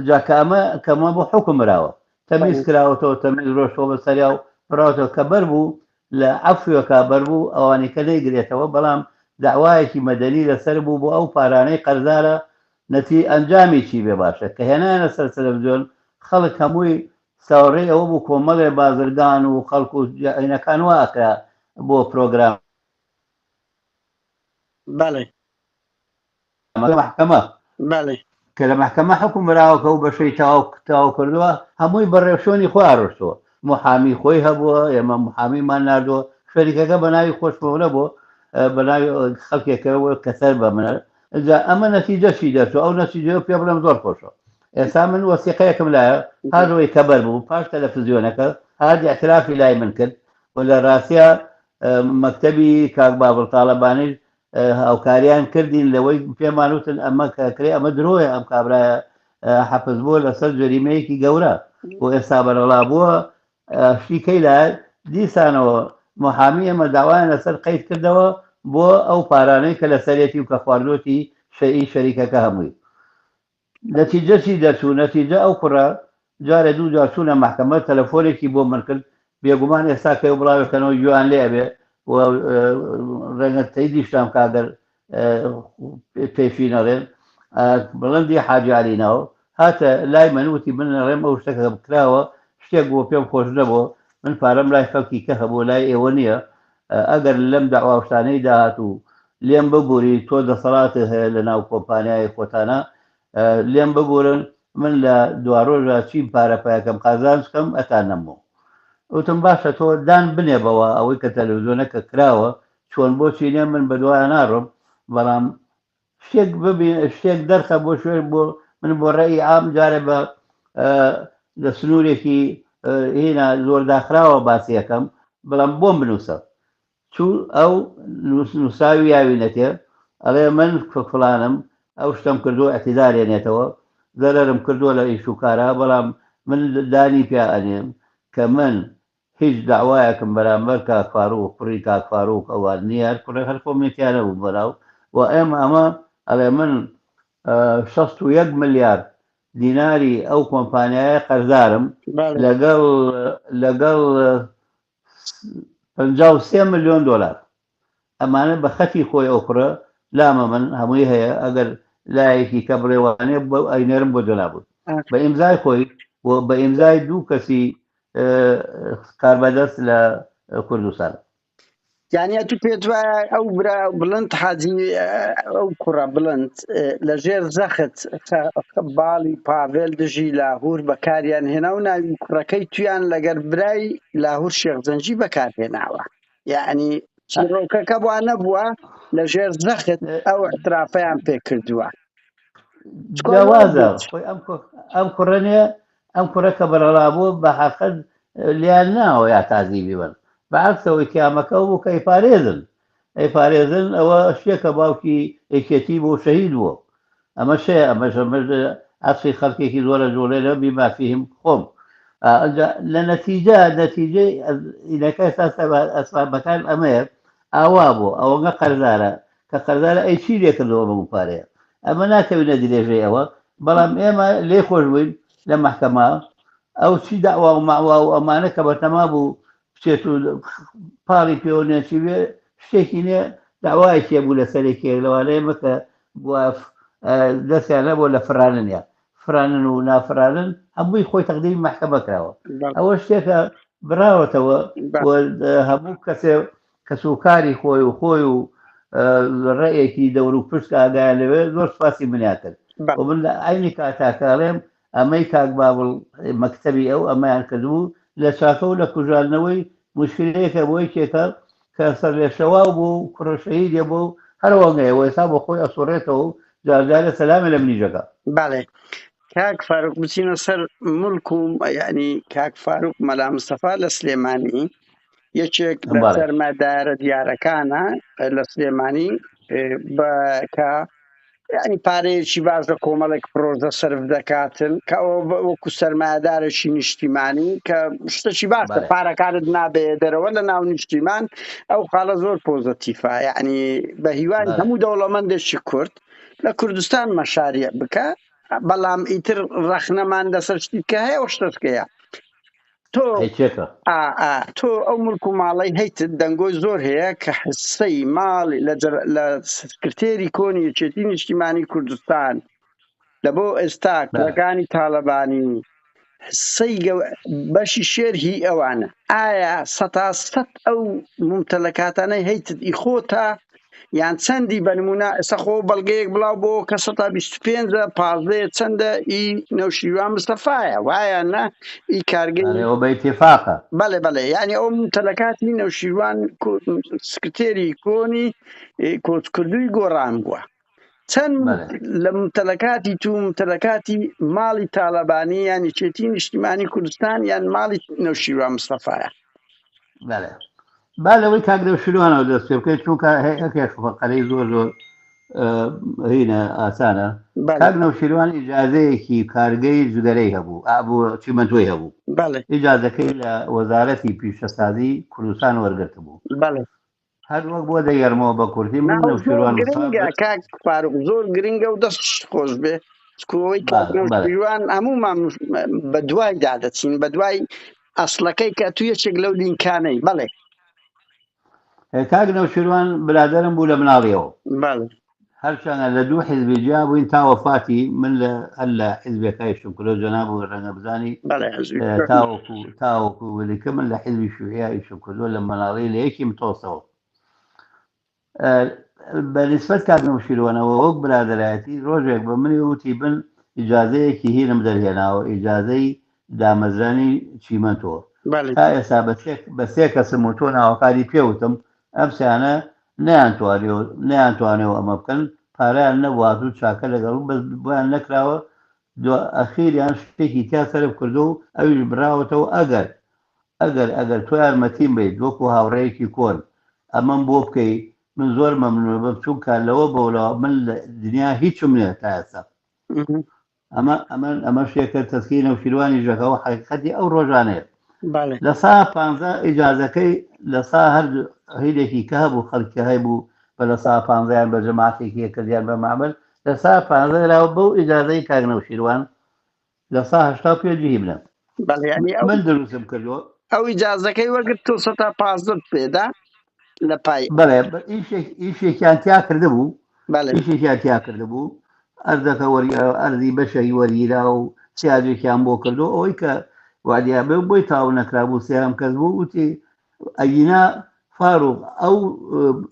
[SPEAKER 2] جا کە ئەمە کەمە بۆ حکم براوە تەمیز کراوەتەوە تەمیز ڕۆشتەوە بە سەریا و بڕاوەتەوە کە بەر بوو لە عەفوێکا بەر بوو ئەوانی کە نەیگرێتەوە بەڵام دەعوایەکی مەدەنی لەسەر بوو بۆ ئەو پارانەی قەرزارە نەتی ئەنجامی چی بێ باشە کە هێنایانە سەر تەلەفزیۆن خەڵک هەمووی چاوەڕێی ئەوە بوو کۆمەڵێ بازرگان و خەڵک و عینەکان وا ئەکرا بۆ پرۆگرام
[SPEAKER 1] بەڵێ.
[SPEAKER 2] مەحکەمە
[SPEAKER 1] بەڵێ.
[SPEAKER 2] کە لە مەحکەمە حوکم براوە کە ئەو بەشەی تەواو تەواو کردووە هەمووی بە ڕێوشوێنی خۆی ڕۆشتووە محامی خۆی هەبووە ئێمە محامیمان ناردووە شەریکەکە بە ناوی خۆشمەوە نەبووە بە ناوی خەڵکێکەوە کە سەر بە منە ئینجا ئەمە نەتیجە چی دەرچوو ئەو نەتیجەیە پێ بڵێم زۆر خۆشە ئێستا من وەسیقەیەکم لایە پاش ئەوەی کە بەر بوو پاش تەلەفزیۆنەکە هات ئیعترافی لای من کرد و لە ڕاستیا مەکتەبی کاک بابڵ تاڵەبانیش هاوکاریان کردین لەوەی پێمان وتن ئەمە کە کرێ ئەمە درۆیە ئەم کابرایە حەپس بووە لەسەر جەریمەیەکی گەورە و ئێستا بەرەڵا بووە شتی کەی لایە دیسانەوە محامی ئێمە داوایان لەسەر قەید کردەوە بۆ ئەو پارانەی کە لەسەرێتی و کە خواردۆتی شەئی شەریکەکە هەمووی نەتیجە چی دەرچوو؟ نەتیجە ئەو کوڕە جارێ دوو جار چوونە مەحکەمە تەلەفۆنێکی بۆ من کرد بێگومان ئێستا کە بڵاوێ کەنەوە گوێیان لێ ئەبێ و ڕەنگە تەیدیشتان بکا گەر پێشی نەڵێن بڵندی حاجی عەلی ناو هاتە لای من وتی من نەڵێم ئەو شتەکە کراوە شتێک بۆ پێم خۆش نەبوو من پارەم لای خەڵکی کە هەبوو لای ئێوە نییە ئەگەر لەم دەعوا و شتانەی داهاتوو لێم ببوری تۆ دەسەڵاتت هەیە لە ناو کۆمپانیای خۆتانا لێم ببورن من لە دوارۆژا چیم پارە پایەکەم قازانج کەم ئەتان نەمەوە وتم باشە تۆ دان بنێ بەوە ئەوەی کە تەلەڤزیۆنەکە کراوە چۆن بۆچی نیە من بەدوایە ناڕۆم بەڵام شتێک ببی شتێک دەرخە بۆ شوێن بۆ من بۆ ڕێی عام جارێ بە لە سنوورێکی هینا زۆر داخراوە باسی ئەکەم بەڵام بۆم بنووسە چوو ئەو نووساوی یاوی نەتێ ئەڵێ من فڵانم ئەو شتەم کردووە ئەتیدارێنێتەوە زەرەرم کردووە لە ئیش و کارا بەڵام من دانی پیا ئەنێم کە من هیچ دەعوایەکم بەرامبەر کاک فاروق کوڕی کاک فاروق ئەوان نییە هەر کوڕێک هەر خۆم تیا نەبووم بەراو و ئێمە ئەمە ئەڵێ من 61 ملیار دیناری ئەو کۆمپانیایە قەرزارم لەگەڵ لەگەڵ 53 ملیۆن دۆلار ئەمانە بە خەتی خۆی ئەو کوڕە لامە من هەمووی هەیە ئەگەر لایەکی کە بڵێ وانێ بۆ ئەینێرم بۆ جەنابت بە ئیمزای خۆی و بە ئیمزای دوو کەسی کاربەدەست لە کوردستان.
[SPEAKER 1] یعنی ئەتو پێت وایە ئەو برا بڵند حاجی ئەو کوڕە بڵند لە ژێر زەخت باڵی پاڤێل دژی لاهور بەکاریان هێنا و ناوی کوڕەکەی تویان لەگەر برای لاهور شێخ جەنگی بەکارهێناوە یعنی چیرۆکەکە بوا نەبووە لە ژێر زەخت ئەو اعترافیان پێ کردووە.
[SPEAKER 2] جیاوازە خۆی ئەم کوڕە نیە ئەم کوڕە کە بەرەڵا بوو بە حەقت لیان ناوە یا تازیبی بن بە عەکسەوەی تیامەکە بوو کە ئەیپارێزن ئەیپارێزن ئەوە شتێکە باوکی یەکێتی بۆ شەهید بووە ئەمە شەیە ئەمەش ئەمەش عەتفی خەڵکێکی زۆرە جوڵێنە بیما فیهم خۆم ئەنجا لە نەتیجە نەتیجەی ئینەکە ئێستا ئەسبابەکان ئەمەیە ئاوا بوو ئەوەنگە قەرزارە کە قەرزارە ئەی چی لێ کردەوە بەم پارەیە ئەمە ناکەوینە درێژەی ئەوە بەڵام ئێمە لێ خۆش بووین لە مەحکەمە ئەو چی داوا و ماوا و ئەمانە کە بەتەما بوو بچێت و پاڵی پێوە نێچی بێ شتێکی نییە داوایەکی هەبوو لەسەر یەکێک لەوانەیە مەکە بووە دەستیان هەبووە لە فراننیا فرانن و نافرانن هەمووی خۆی تەقدیمی مەحکەمە کراوە ئەوە شتێکە براوەتەوە و هەموو کەسێ کەسوکاری خۆی و خۆی و ڕێیەکی دەور و پشت ئاگایان لەوێ زۆر سوپاسی منیان کرد و من لە عەینی کاتا کە ئەڵێم ئەمەی کاک بابڵ مەکتەبی ئەو ئەمەیان کردبوو لە چاکە و لە کوژاندنەوەی موشکیلەیەکە بۆ یەکێکە کە سەرلێشەواو بوو و کوڕە شەهیدێ بوو و هەر وەنگەیە و ئێستا بۆ خۆی ئەسوڕێتەوە و جارجارێ سەلامێ لە منیش ئەکا.
[SPEAKER 1] بەڵێ کاک فاروق بچینە سەر مڵک و یعنی کاک فاروق مەلا مستەفا لە سلێمانی یەکێک لە سەرمایەدارە دیارەکانە لە سلێمانی بە کە ینی پارەیەکی باش لە کۆمەڵێک پرۆژە سرف دەکاتن کە ئەوە وەکو سەرمایەدارێکی نیشتیمانی کە شتێکی باشە پارەکانت نابێ دەرەوە لە ناو نیشتیمان ئەو خاڵە زۆر پۆزەتیفە یعنی بە هیوای هەموو دەوڵەمەندێکی کورد لە کوردستان مەشاریع بکە بەڵام ئیتر ڕەخنەمان لەسەر شتی کە هەیە ئەو شتەکەیە تۆ ئا ئا تۆ ئەو ملک و ماڵەی هەیتت دەنگۆی زۆر هەیە کە حسەی ماڵی لە جەر لە سکرتێری کۆنی یەکێتی نیشتیمانی کوردستان لە بۆ ئێستا کوڕەکانی تاڵەبانی حسەی بەشی شێر هی ئەوانە ئایا سەتا سەت ئەو ممتەلەکاتانەی هەیتت ئی خۆتە یان چەندی بە نمونە ئێستا خۆ بەڵگەیەک بڵاو بۆ کە 125 پازدەیە چەندە ئی نەوشیروان مستەفایە وایە نە ئی کارگەی
[SPEAKER 2] ئەوە بە ئیتیفاقە
[SPEAKER 1] بەڵێ بەڵێ یعنی ئەو ممتەلەکاتی نەوشیروان سکرتێری کۆنی کۆچکردووی گۆڕان بووە چەند لە ممتەلەکاتی تو ممتەلەکاتی ماڵی تاالبانی یان یەکێتی نیشتیمانی کوردستان یان ماڵی نەوشیروان مستەفایە
[SPEAKER 2] بەڵێ با لەوەی کاک نەوشیروانەوە دەست پێ بکەین چونکە هەیەکێک فەقەرەی زۆر زۆر هینە ئاسانە کاک نەوشیروان ئیجازەیەکی کارگەی جگەرەی هەبوو ئابوو چیمەنتۆی هەبوو ئیجازەکەی لە وەزارەتی پیشەسازی کوردستان وەرگرتبوو
[SPEAKER 1] بەڵێ
[SPEAKER 2] هەر وەک بۆ دەگەرمەوە بە کورتی من
[SPEAKER 1] نەوشیروان گرنگە کاک فاروق زۆر گرنگە و دەست خۆش بێ چکۆی کاک نەوشیروان هەموومان بە دوای دادەچین بە دوای ئەسڵەکەی کە تو یەکێک لەو لینکانەی بەڵێ
[SPEAKER 2] کاک نەوشیروان برادەرم بوو لە مناڵیەوە
[SPEAKER 1] بەڵێ
[SPEAKER 2] هەرچەندە لە دوو حیزبی جیا بووین تا وەفاتی من لە هەر لە حیزبێکای شکرە جەناب و ڕەنگە بزانی تاوەکو تاوەکو ولیکە من لە حیزبی شوعیا ئیشم کردووە لە مناڵی لە یەکی متۆسەوە بە نسبەت کاک نەوشیروانەوە وەک برادەرایەتی ڕۆژێک بە منی وتی بن ئیجازەیەکی هینم دەرهێناوە ئیجازەی دامەزرانی چیمەنتۆ تا ئێستا بە سێ کەسم و تۆ ناوەکانی پێوتم ئەم سیانە نەیانتوانیوە ئەمە بکەن پارەیان نەبوو هاتوو چاکە لەگەڵ بەس بۆیان نەکراوە دو ئەخیریان شتێکی تیا سەرف کردو و ئەویش براوەتەوە ئەگەر ئەگەر ئەگەر تۆ یارمەتیم بەیت وەکو هاوڕێیەکی کۆن ئەمەم بۆ بکەی من زۆر مەمنونە بم چونکە لەوە بەولاوە من لە دنیا هیچم نیە تا ئێستا. ئەمە ئەمە ئەمە شێکە تەسکی نەوشیروانی ژەکەوە حەقیقەتی ئەو ڕۆژانەیە.
[SPEAKER 1] بەڵێ.
[SPEAKER 2] لە سا 15 ئیجازەکەی لە سا هەر هیلێکی کە هەبوو خەڵکی هەیبوو بە لە سا پانزەیان بە جەماعەتێکی کردیان بە مەعمەل لە سا پانزە دراوە بەو ئیجازەی کاک نەوشیروان لە سا 85 هی منە.
[SPEAKER 1] بەڵێ یعنی ئەو
[SPEAKER 2] من دروستم کردووە.
[SPEAKER 1] ئەو ئیجازەکەی وەرگرت تۆ سەتا پازدەت پێدا لە پای.
[SPEAKER 2] بەڵێ ئیشێک ئیشێکیان تیا کردبوو.
[SPEAKER 1] بەڵێ.
[SPEAKER 2] ئیشێکیان تیا کردبوو ئەرزەکە وەری ئەرزی بەشێکی وەرگیرا و سیاجێکیان بۆ کردو ئەوەی کە وادیا بێ بۆی تاو نەکرابوو سێهەم کەس بوو وتی ئەگینا فاروق ئەو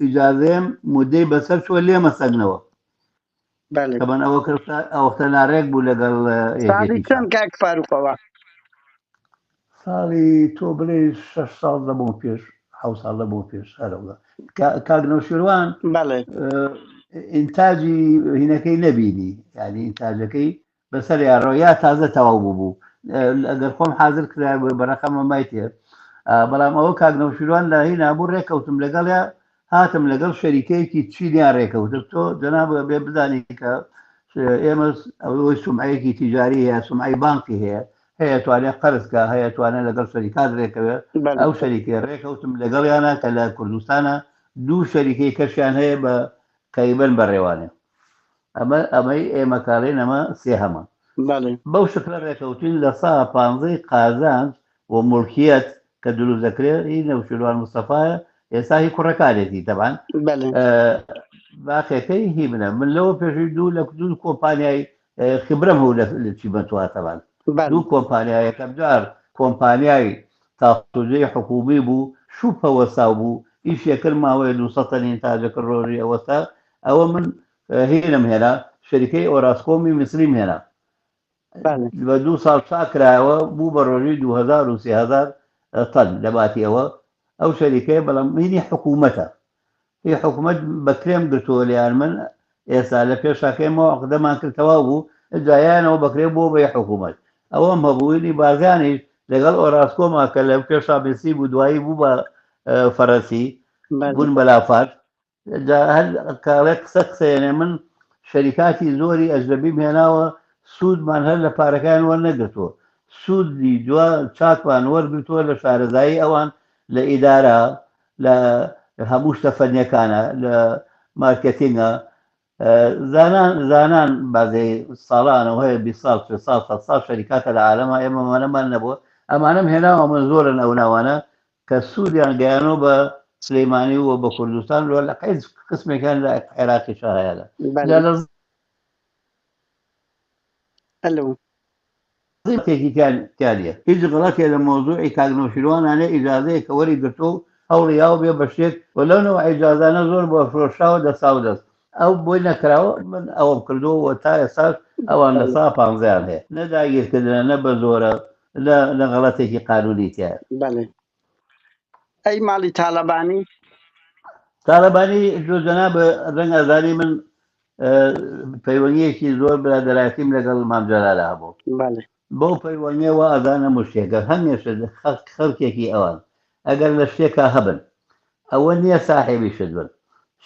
[SPEAKER 2] ئیجازەیەم مدەی بەسەر چووە لێمە سەگنەوە.
[SPEAKER 1] بەڵێ.
[SPEAKER 2] تەبەن ئەوە کرد ئەوەختە ناڕێک بوو لەگەڵ
[SPEAKER 1] ساڵی
[SPEAKER 2] یەکێتی
[SPEAKER 1] چەند کاک فاروقەوە؟
[SPEAKER 2] ساڵی تۆ بڵێ 6 ساڵ لەمەو پێش 7 ساڵ لەمەو پێش هەرەوە کاک نەوشیروان
[SPEAKER 1] بەڵێ.
[SPEAKER 2] ئینتاجی هینەکەی نەبینی، یعنی ئینتاجەکەی بەسەر یاڕۆ یا تازە تەواو بوو بوو ئەگەر خۆم حاضر کرا بە ڕەقەمە مایتێ، بەڵام ئەوە کاک نەوشیروان لە هینا بوو ڕێکەوتم لەگەڵیا هاتم لەگەڵ شەریکەیەکی چینیان ڕێکەوتم. تۆ جەناب بێ بزانی کە ئێمە ئەوەی سومعەیەکی تیجاری هەیە، سومعەی بانقی هەیە، هەیە توانێت قەرز کە هەیە توانێت لەگەڵ شەریکات ڕێکەوێ. ئەو شەریکەی ڕێکەوتم لەگەڵیانە کە لە کوردستانە دوو شەریکەی کەشیان هەیە بە کەیبەن بەڕێوانێ. ئەمە ئەمەی ئێمە کاڵێن ئەمە سێهەمە. بەو شکلە ڕێکەوتین لە سا پانزەی قازانج و مڵکیەت کە دروست دەکرێت هی نەوشیروان مستەفایە، ئێستا هی کوڕەکانێتی تەبان. باقیەکەی هی منە. من لەوە پێشووی دوو لە دوو کۆمپانیای خبرەم هەبوو لە چیمەنتووە تەبان. دوو کۆمپانیا، یەکەم جار کۆمپانیای تاسوجەی حکوومی بوو، شوپە وەساو بوو، ئیشێ کرد ماوەی 200 تەن ئینتاجە کرد ڕۆژی ئەوەستا. ئەوە من هینم هێنا، شەریکەی ئۆراسکۆمی میسریم هێنا. بە دوو ساڵ چاک کرایەوە بوو بە ڕۆژی 2000 و 3000 تەن لە باتی ئەوە. ئەو شەریکەیە بەڵام هینی حکوومەتە، هی حکوومەت بە کرێم گرتووە لێیان. من ئێستا لە پێشاکەیمەوە عقدەمان کرد تەواو بوو، جایانەوە بەکرێ بۆ بە حکوومەت. ئەوەم هەبوو هینی بارزانیش لەگەڵ ئۆراسکۆما کە لە پێشا میسری بوو دوایی بوو بە فەرەنسی بوون بە لافاج. جا هەر کاڵێ قسە قسەیەنێ من شەریکاتی زۆری ئەجنەبیم هێناوە، سوودمان هەر لە پارەکان وەرنەگرتووە، سوودی دوا چاکمان وەرگرتووە لە شارەزایی ئەوان لە ئیدارە، لە هەموو شتە فەنیەکانە، لە مارکێتینگە. زانان زانان بازێ ساڵانەوە هەیە 20 ساڵ 30 ساڵ 100 ساڵ شەریکاتە لە عالەمە، ئێمە ئەمانەمان نەبووە، ئەمانەم هێناوە من زۆرن ئەو ناوانە کە سوودیان گەیانەوە بە سلەیمانی و بە کوردستان و لە قەیز قسمێکیان لە عێراقی هەیە.
[SPEAKER 1] بەڵێ.
[SPEAKER 2] لە
[SPEAKER 1] ئەلو.
[SPEAKER 2] تێکی تیانە هیچ غڵەتێ لە مۆزوعی کاک نەوشیروانانە ئیجازەیە کە وەری گرتووە و هەوڵی یاوە بێ بە شتێک و لەو نەوە ئیجازانە زۆر بۆ فرۆشراوە دەسا و دەست ئەو بۆی نەکراوە. من ئەوەم کردووە و تا ئێستاش ئەوان لە سا پانزەیان هەیە، نە داگیرکردنە نە بە زۆرە نە غەڵەتێکی قانونی تیایە.
[SPEAKER 1] بەڵێ. ئەی ماڵی تاڵەبانی؟
[SPEAKER 2] تاڵەبانی جۆ جەناب ڕەنگ ئازانی من پەیوەندیەکی زۆر برادەرایەتیم لەگەڵ مام جەلالە هەبوو.
[SPEAKER 1] بەڵێ.
[SPEAKER 2] بەو پەیوەندیەوە ئازانە مشتێکە هەمێشە خەڵکێکی ئەوان ئەگەر لە شتێکا هەبن ئەوە نییە ساحێبی شت بن.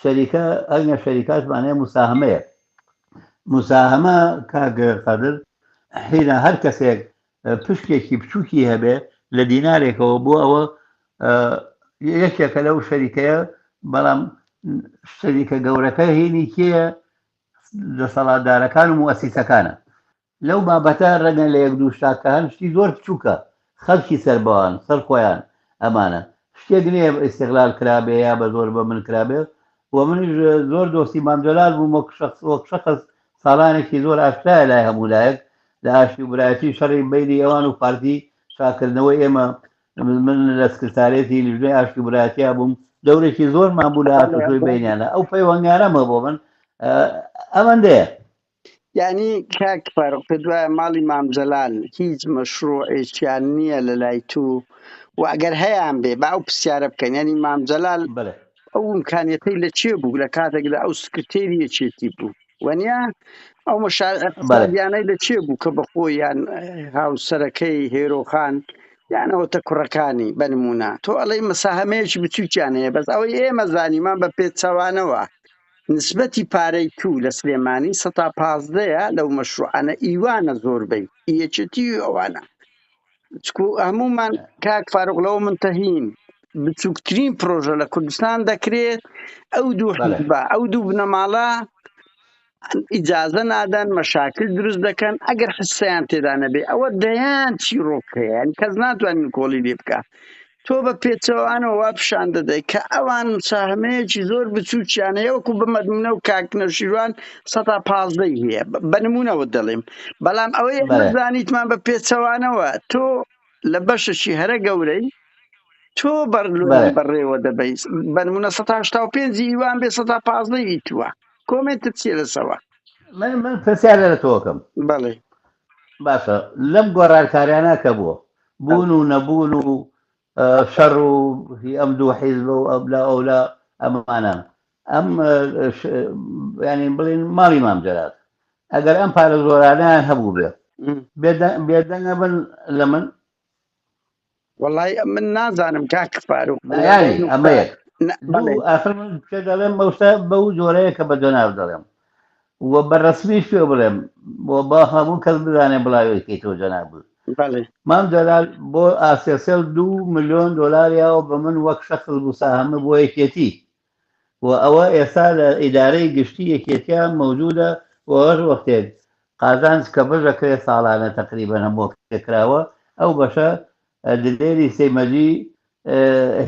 [SPEAKER 2] شەریکە ئەگەر شەریکاتمان هەیە مساهمەیە. مساهمە کاک قادر حینە هەر کەسێک پشکێکی بچووکی هەبێ لە دینارێکەوە بۆ ئەوە یەکێکە لەو شەریکەیە، بەڵام شەریکە گەورەکە هینی کێیە؟ دەسەڵاتدارەکان و موئەسیسەکانە. لەو بابەتە ڕەنگە لە یەک دوو شتا کە هەن شتی زۆر بچووکە، خەڵکی سەر بەوان سەر خۆیان ئەمانە شتێک نییە ئیستغلال کرابێ یا بە زۆر بە من کرابێ. و منیش زۆر دۆستی مام جەلال بووم وەک شخص، وەک شخص ساڵانێکی زۆر ئاشکرایە لای هەموو لایەک لە ئاشتی و برایەتی شەڕی بەینی ئەوان و پارتی چاکردنەوەی ئێمە من لە سکرتارێتی لیژنەی ئاشتی و برایەتیا بووم، دەورێکی زۆرمان بوو لە هاتوچۆی بەینیانە، ئەو پەیوەندیانەم هەبوو من ئەمەندەیە.
[SPEAKER 1] یعنی کاک فاروق پێت وایە ماڵی مام جەلال هیچ مەشروعێکیان نییە لە لای تو و ئەگەر هەیان بێ با ئەو پرسیارە بکەن، یعنی مام جەلال ئەو ئیمکانیەتەی لە چێ بوو لە کاتێکدا ئەو سکرتێری یەکێتی بوو وەنیا ئەو مەشار اقتصادیانەی لە چێ بوو کە بەخۆی یان هاوسەرەکەی هێرۆخان یان ئەوەتە کوڕەکانی بە نمونە تۆ ئەڵێی مەساهەمەیەکی بچووکیان هەیە، بەس ئەوەی ئێمە زانیمان بە پێچەوانەوە. نسبەتی پارەی تو لە سلێمانی سەتا پازدەیە لەو مەشروعانە ئیوانە زۆربەی یەکێتی و ئەوانە چکو هەمومان کاک فاروق لەوە منتەهین بچووکترین پرۆژە لە کوردستان دەکرێت ئەو دوو حزبە ئەو دوو بنەماڵە ئیجازە نادەن مەشاکل دروست دەکەن ئەگەر حسەیان تێدا نەبێ ئەوە دەیان چیرۆک هەیە یعنی کەس ناتوانین نکۆڵی لێ بکە تۆ بە پێچەوانەوە وا پیشان دەدەی کە ئەوان مساهمەیەکی زۆر بچووکیان هەیە وەکو بە مەدمونە و کاک نەوشیروان سەتا پازدەی هەیە بە نمونەوە دەڵێم بەڵام ئەوەی ئێمە زانیتمان بە پێچەوانەوە تۆ لە بەشەکی هەرە گەورەی تۆ بەرلوان بەڕێوە دەبەی بە نمونە سەتا هەشتا و پێنجی ئیوان بێ سەتا پازدەی ئی تووە کۆمێنتت چییە لەسەوە؟
[SPEAKER 2] من من پرسیار لە تۆکەم
[SPEAKER 1] بەڵێ
[SPEAKER 2] باشە لەم گۆڕانکاریانە کە بووە بوون و نەبوون و شەڕ و هی ئەم دوو حیزبە و ئەبلا ئەولا ئەمانە ئەم ینی بڵین ماڵی مام جەلال ئەگەر ئەم پارە زۆرانیان هەبوو بێ بێدەنگە بن لە من
[SPEAKER 1] وەڵی من نازانم کاک فاروق
[SPEAKER 2] ینی ئەمە یەک دوو ئاخر من پێ دەڵێم بەوسا بەو جۆرەیە کە بە جەناب دەڵێم و بە ڕەسمیش پێ بڵێم بۆ با هەموو کەس بزانێ بڵاوی کەیتەوە جەناب مام جەلال بۆ ئاسیاسێل 2 ملیۆن دلار یاوە بە من وەک شەخص مساهمە بۆ یەکێتی و ئەوە ئێستا لە ئیدارەی گشتی یەکێتیا مەوجودە و هەر وەختێک قازانج کە بەشەکرێ ساڵانە تەقریبەن هەموو کراوە ئەو بەشە دلێری سەیمەجی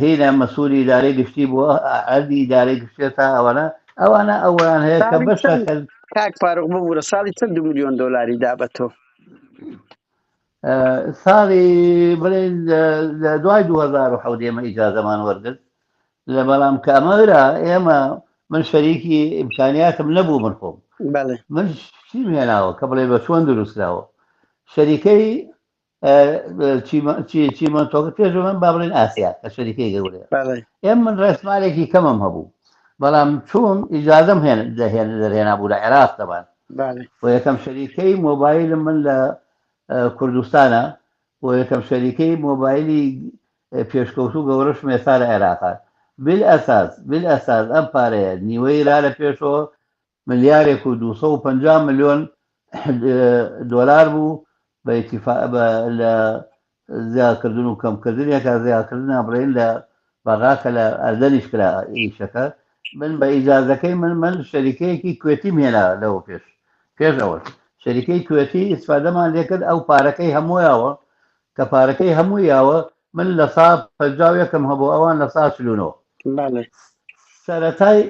[SPEAKER 2] هینا مەسولی ئیدارەی گشتی بووە عەردی ئیدارەی گشتیە تا ئەوانە ئەوانە ئەوەیان هەیە کە
[SPEAKER 1] ساڵی
[SPEAKER 2] بەشە
[SPEAKER 1] چەند
[SPEAKER 2] کە
[SPEAKER 1] کاک فاروق ببورە ساڵی چەند دو ملیۆن دۆلاری دا بە تۆ؟
[SPEAKER 2] ساڵی بڵێن لە دوای 2007 ئێمە ئیجازەمان وەرگرت لە بەڵام کە ئەمەرا ئێمە من شەریکی ئیمکانیاتم نەبوو من خۆم
[SPEAKER 1] بەڵێ
[SPEAKER 2] من چیم هێناوە کە بڵێ بە چۆن دروستکراوە شەریکەی چیمەنتۆکە پێش من با بڵێن ئاسیا کە شەریکەی گەورەیە ئێم من ڕێسمارێکی کەمم هەبوو بەڵام چوم ئیجازەم هێن دەهێن دەرهێنا بوو لە عێراق دەبان بۆ یەکەم شەریکەی مۆبایلم من لە کوردستانە بۆ یەکەم شەریکەی مۆبایلی پێشکەوتو گەورەش مێسا لە عێراقا بیل ئەساس بیل ئەساس ئەم پارەیە نیوەی را لە پێشەوە ملیارێک و 250 ملیۆن دۆلار بوو بە ئیتیفا بە لە زیادکردن و کەمکردنێکا زیادکردنا بڵێن لە بەغا کە لە ئەردەنیش کرا ئیشەکە من بە ئیجازەکەی من من شەریکەیەکی کوێتیم هێنا لەوە پێش پێش ئەوەش شەریکەی کوێتی ئیسفادەمان لێکرد ئەو پارەکەی هەموویاوە کە پارەکەی هەموو یاوە من لە سا پەنجا و یەکم هەبوو ئەوان لە سا 49.
[SPEAKER 1] بەڵێ.
[SPEAKER 2] سەرەتای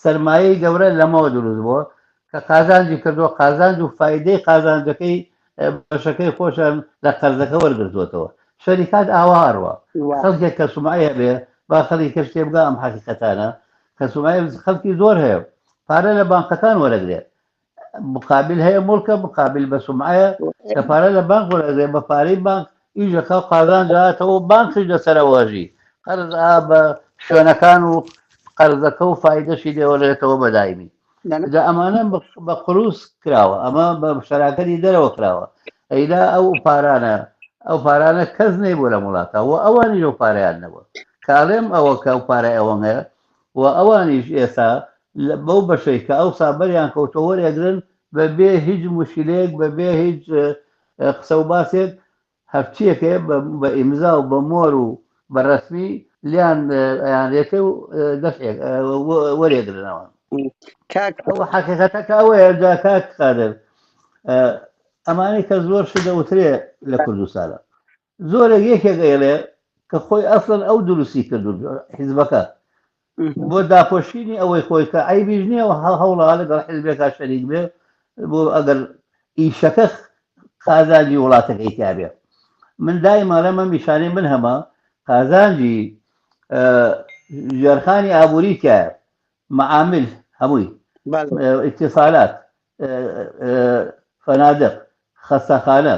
[SPEAKER 2] سەرمایەی گەورە لەمەوە دروست بووە کە قازانجی کردووە قازانج و فایدەی قازانجەکەی بەشەکەی خۆشیان لە قەرزەکە وەرگرتووەتەوە شەریکات ئاوا ئەڕوا
[SPEAKER 1] وا.
[SPEAKER 2] خەڵکێک کە سومعەی هەبێ با خەڵکی کەش تێبگا ئەم حەقیقەتانە کە سومعەی خەڵکی زۆر هەیە پارە لە بانقەکان وەرەگرێ مقابل هەیە موڵکە مقابل بە سومعەیە کە پارە لە بانک وەرەگرێ بە پارەی بانک ئیشەکە و قازانج هاتەوە بانکیش لەسەرەوە ژی قەرز ئا بە شوێنەکان و قەرزەکە و فایدەشی لێوەرێتەوە بە دایمی جا ئەمانە بە قروس کراوە ئەمە بە شەراکەتی دەرەوە کراوە ئەیلا ئەو پارانە ئەو پارانە کەس نەیبوو لە وڵاتە و ئەوانیش ئەو پارەیان نەبوو کاڵێم ئەوە کە ئەو پارەی ئەوەن هەیە و ئەوانیش ئێستا بەو بەشەی کە ئەوسا بەریان کەوتووە وەرئەگرن بە بێ هیچ موشکیلەیەک بە بێ هیچ قسە و باسێک هەرچیەک هەیە بە ئیمزا و بە مۆر و بە ڕەسمی لیان ئەیانرێتێ و دەفعێک وەرێگرنەوە.
[SPEAKER 1] کاک
[SPEAKER 2] ئەوە حەقیقەتەکە ئەوەیە جا کاک قادر ئەمانەی کە زۆر شت دەوترێ لە کوردستانە زۆرێک یەکێک ئەیڵێ کە خۆی ئەسڵەن ئەو دروستی کردو حیزبەکە بۆ داپۆشینی ئەوەی خۆی کە عیبیش نییە و هەوڵا لەگەڵ حیزبێکا شەریک بێ بۆ ئەگەر ئیشەکە قازانجی وڵاتەکەی تیابێ من دایمە ئەڵێم ئەم ئیشانەی من هەمە قازانجی ژێرخانی ئابووری تایە معامل هەمووی اتصالات فنادق خەستەخانە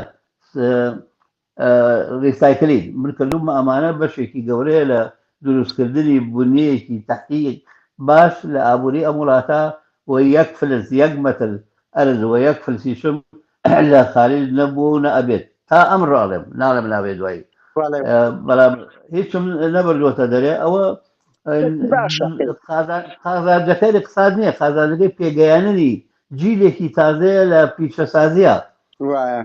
[SPEAKER 2] ریسایکلین من کردومە ئەمانە بەشێکی گەورەیە لە دروستکردنی بنیەیەکی تەحتی باش لە ئابووری ئەم وڵاتە و یەک فلس یەک مەتر ئەرز و یەک فلسیشم لە خارج نەبووە و نە ئەبێت تا ئەمڕۆ ئەڵێم ناڵێم نابێت دوایی بەڵام هیچم نەبردووەتە دەرێ ئەوە.
[SPEAKER 1] باشە.
[SPEAKER 2] قازانجەکەی اقتصاد نییە، قازانجەکەی پێگەیاننی جیلێکی تازەیە لە پیشەسازیە.
[SPEAKER 1] وایە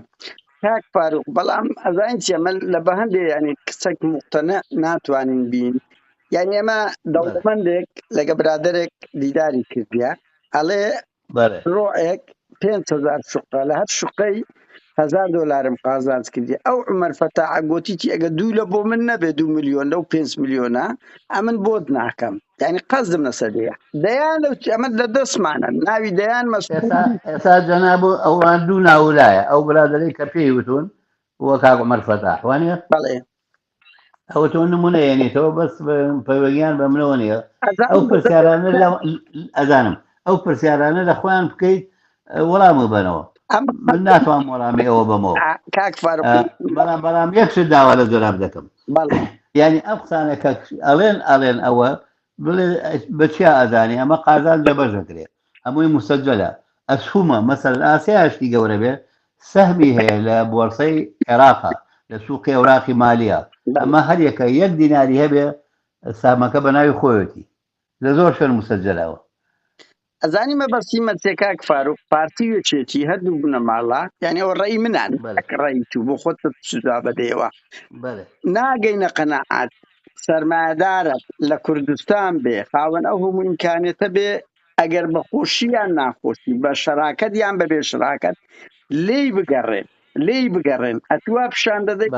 [SPEAKER 1] کاک فاروق، بەڵام ئەزانین چیە، من لە بە هەندێ ینی کچەک مقتەنە ناتوانین بین. یعنی ئێمە دەوڵەمەندێک لەگە برادێک دیداری کردیە، ئەڵێ ڕۆئێک 5000 شقە، لە هەر شقەی 1000 دلارم قازانج کردی. ئەو عمر فەتاعە گوتیتی ئەگە دوو لە بۆ من نەبێ 2 میلیۆن لەو 5 میلیۆنە ئەمن بۆت ناکەم. یعنی قەزم لەسەر دەیە دەیان لەو ئەمە لە دەستمانە ناوی دەیان مەسئول.
[SPEAKER 2] ئێستا جەناب ئەوان دوو ناولایە، ئەو برادەرەی کە پێی وتون وە کاک عومەر فەتاح وانە؟
[SPEAKER 1] بەڵێ.
[SPEAKER 2] ئەوە تۆ نمونە یەنیتەوە، بەس پەیوەندیان بە منەوە نییە. ئەو پرسیارانە ئەزانم، ئەو پرسیارانە لە خۆیان بکەیت وەڵام بەنەوە. من ناتوانم وەڵامی ئەوە بەمەوە
[SPEAKER 1] کاک فاروق.
[SPEAKER 2] بەڵام یەک شت داوا لە جەناب دەکەم. یعنی ئەم قسانە کە ئەڵێن ئەوە بڵێ بە چیا ئەزانی ئەمە قازان لە بەش دەکرێت، هەمووی مسەجلە ئەسهومە. مەسەلەن ئاسیاشتی گەورە بێ سەهمی هەیە لە بۆرسەی عێراقا، لە سوقی ئەوراقی مالیە، ئەمە هەر یەکە یەک دیناری هەبێ سامەکە بە ناوی خۆیەتی، لە زۆر شوێن مسەجلەوە.
[SPEAKER 1] ئەزانی مەبەستی مەچێ کاک فاروق، پارتی و یەکێتی هەردوو بنەماڵە، یعنی ئەوە ڕێی منان ڕێی تو بۆ خۆت سودا بەدەیەوە ناگەینە قەناعەت. سەرمایەدارە لە کوردستان بێ خاوەن ئەو هەموو ئیمکانێتە بێ، ئەگەر بە خۆشی یان ناخۆشی، بە شەراکەت یان بەبێ شراکەت، لێی بگەڕێن، لێی بگەڕێن ئەتوا پیشان دەدەیت.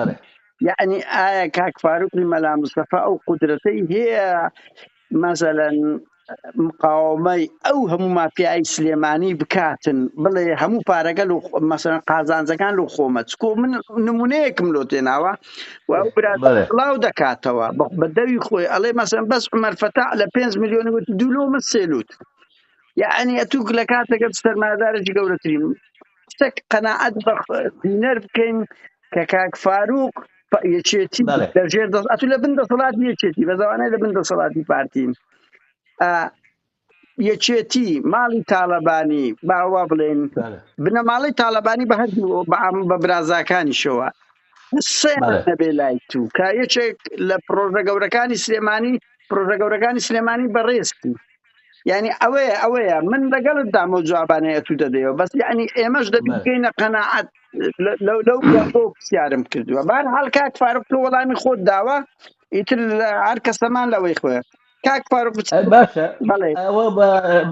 [SPEAKER 1] یعنی ئایا کاک فاروقی مەلا مستەفا ئەو قودرەتەی هەیە مەسەلەن مقاومەی ئەو هەموو مافیای سلێمانی بکاتن، بڵێ هەموو پارەکە مەسەلەن قازانجەکان لۆ خۆمە؟ چکۆ من نمونەیەکم لۆ تێناوە و ئەو برادەر بڵاو دەکاتەوە بە دەوی خۆی، ئەڵێ مەسەلەن بەس عومەر فەتاح لە 5 میلیۆن وتی دوو لۆ من سێ لوت. یعنی ئەتوو لە کاتێکە سەرمایەدارێکی گەورەترین شتێک قەناعەت بە بینەر بکەین کە کاک فاروق یەکێتی لەژێر دەست ئەتو لە بن دەسەڵاتی یەکێتی، بەزەوانەی لە بن دەسەڵاتی پارتین، یەکێتی ماڵی تاالبانی باوا بڵێن بنەماڵەی تاالبانی بە هەردوو بە برازاکانیشەوە نەبێ لای تو کە یەکێک لە پرۆژە گەورەکانی سلێمانی، پرۆژە گەورەکانی سلێمانی بەڕێزتی. یعنی ئەوەیە من لەگەڵت دامە جوابانەیە تو دەدەیەوە، بەس یعنی ئێمەش دەبی بگەینە قەناعەت. لەو بۆ پرسیارم کردووە. بار حاڵ کاک فاروق تۆ وەڵامی خۆت داوە، ئیتر هەر کەسەمان لەوەی خۆیە کاک فاروق.
[SPEAKER 2] باشە، ئەوە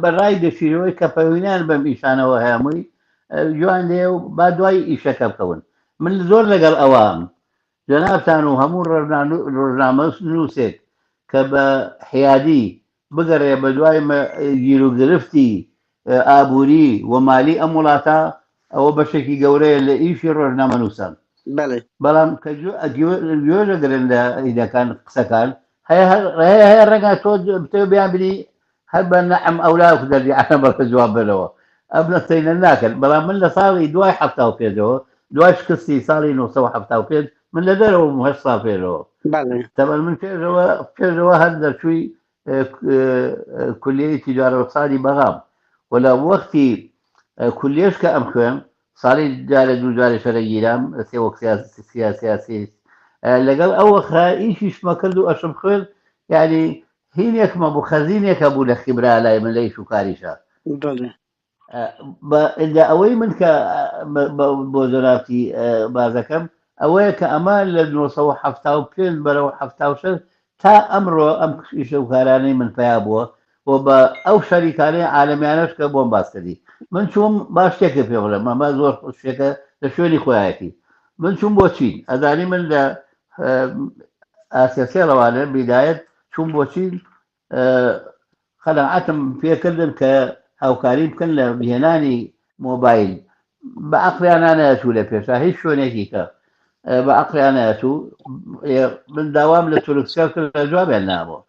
[SPEAKER 2] بەڕای دەشیرەوەی کە پەیوەندیان بەم ئیشانەوە هەمووی جوان لێ و با دوای ئیشەکە بکەون. من زۆر لەگەڵ ئەوام جەنابتان و هەموو ڕۆژنامە نووسێک کە بە حیادی بگەڕێ بە دوای گیروگرفتی ئابووری و مالی ئەم وڵاتە، ئەوە بەشێکی گەورەیە لە ئیشی ڕۆژنامەنووسان. بەڵام کە گوێ دەگرن لە ئیدەکان قسەکان هەیە هەیە هەیە ڕێگا تۆ بتەوێ بیان بینی هەر بە نەعم ئەولا و دەردی عەرەب بە جواب بەرەوە ئەم نەستەینە ناکەن. بەڵام من لە ساڵی دوای 75ەوە، دوای شکستی ساڵی 975، من لە دەرەوە بووم 8 ساڵ پێشەوە. تەبەن من پێشەوە هەر دەرچووی کولیەی تیجارە و اقتصادی بەغام و لە وەختی کولیەش کە ئەم خوێن ساڵی جارێ دوو جارێ شەرە گیرام سێ وەک سیاسی لەگەڵ ئەو وەخە ئیشیشمە کرد و ئەشم خوێن، یعنی هینێکمە بوو، خەزینێک هەبوو لە خیبرا لای من لە ئیش و کاریشە. ئینجا ئەوەی من کە بۆ جەنابتی بازەکەم ئەوەیە کە ئەمە لە 975 بەرەو 76 تا ئەمڕۆ ئەم ئیشە و کارانەی من پیا بووە و بە ئەو شەریکانەی عالەمیانەش کە بۆم باس کردی. من چووم، با شتێکە پێ بڵێم، ئەمە زۆر شتێکە لە شوێنی خۆیەتی. من چووم بۆ چین، ئەزانی من لە ئاسیا سێڵەوانە بیدایەت چووم بۆ چین، قەناعەتم پێکردن کە هاوکاری بکەن لە هێنانی مۆبایل. بە عەقڵیان نایەچوو لە پێشا هیچ شوێنێکی کە بە عەقڵیان نایەچوو. من داوام لە تورکسێل کرد، جوابیان نابوو.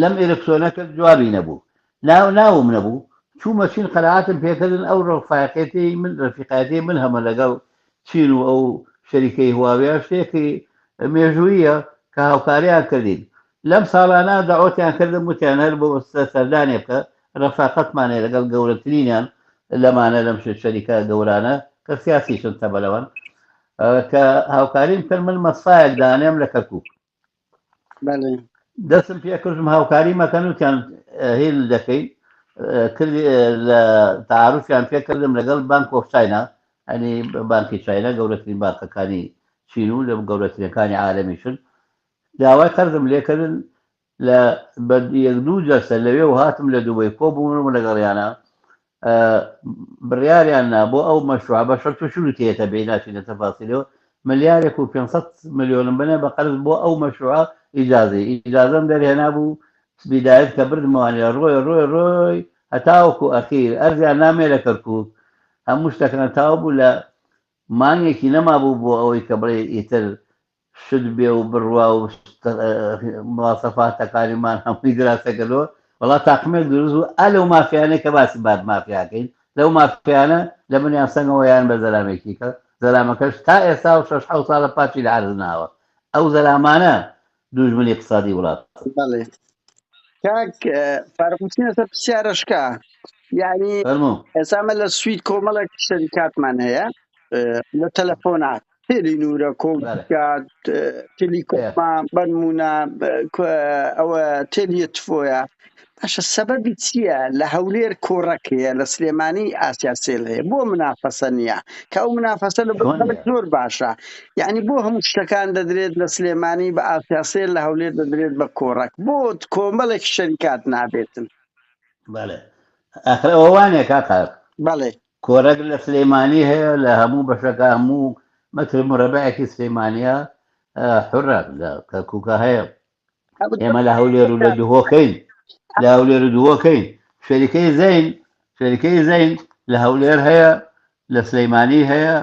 [SPEAKER 2] لەم ئێرکسۆنە کرد، جوابی نەبوو، ناو ناوم نەبوو. چوومە چین، قەناعەتم پێکردن ئەو ڕەفاقەتی من، ڕەفیقایەتی من هەمە لەگەڵ چین و ئەو شەریکەی هواوێ شتێکی مێژوویە کە هاوکاریان کردین. لەم ساڵانە دەعوەتیان کردم، وتیان هەر بۆ سەردانێ بکە، ڕەفاقەتمان هەیە لەگەڵ گەورەترینیان لەمانە لەم شەریکە گەورانە کە سیاسیشن تەبەلەوەن، کە هاوکاریم بکەن من مەسفایەک دانێم لە کەرکوک. دەستم پێکردم هاوکاری مەکەن وتیان هیل دەکەین کردی لە تەعاروفیان پێکردم لەگەڵ بانک ئۆف چاینا ئەنی بانکی چاینا گەورەترین بانکەکانی چین و لە گەورەترینەکانی عالەمیشن داوای قەرزم لێکردن لە بە یەک دوو جەلسە لەوێ و هاتم لە دوبەی کۆ بووم لەگەڵیانە بڕیاریان نا بۆ ئەو مەشروعە بە شەرت و شروتی هەیە تەبعی ناچینە تەفاسیلەوە ملیارێک و 500 ملیۆنم بنە بە قەرز بۆ ئەو مەشروعە ئیجازەی ئیجازەم دەرهێنابوو بیدایەت کە بردمەوانێ ڕۆی ڕۆی ڕۆی هەتاوەکو ئەخیر ئەرزیان نامێ لە کەرکوک هەموو شتەکان تاو بوو لە مانگێکی نەمابوو بۆ ئەوەی کە بڵێ ئیتر شت بێ و بڕوا و مواسەفاتەکانیمان هەمووی دراسە کردەوە وەڵا تاقمێک دروست بوو ئا لەو مافیانەی کە باسی باد مافیاکەین لەو مافیانە لە منیان سەنگەوە یان بە زەلامێکی کە زەلامەکەش تا ئێستا و شەش حەوت ساڵە پاچی لە عەرز ناوە ئەو زەلامانە دوژمنی اقتصادی وڵات.
[SPEAKER 1] بەڵێ کاک فاروق بچینە سەر پرسیارەشکە یعنی
[SPEAKER 2] فەرموو.
[SPEAKER 1] ئێستا ئەمە لە سوید کۆمەڵێک شەریکاتمان هەیە لە تەلەفۆنات تێلی نورە
[SPEAKER 2] بەڵێ.
[SPEAKER 1] کۆمکات تێلیکۆما بەنمونە ئەوە تێلی تفۆیە باشە سەبەبی چییە لە هەولێر کۆڕەک هەیە لە سلێمانی ئاسیا سێل هەیە بۆ منافەسە نییە کە ئەو منافەسە لە
[SPEAKER 2] چۆن
[SPEAKER 1] خەڵک
[SPEAKER 2] نییە؟
[SPEAKER 1] زۆر باشە یعنی بۆ هەموو شتەکان دەدرێت لە سلێمانی بە ئاسیا سێل لە هەولێر دەدرێت بە کۆڕەک بۆ کۆمەڵێک شەریکات نابێتن
[SPEAKER 2] بەڵێ ئاخر ئەوە وانە کاک قادر.
[SPEAKER 1] بەڵێ
[SPEAKER 2] کۆرەک لە سلەیمانی هەیە لە هەموو بەشەکە هەموو مەتر مرەبعێکی سلەیمانە حرە لە کەرکووکە هەیە ئێمە لە هەولێر و لە دهۆکەین لە هەولێر و دهۆکەین شەریکەی زین شەریکەی زین لە هەولێر هەیە لە سلەیمانی هەیە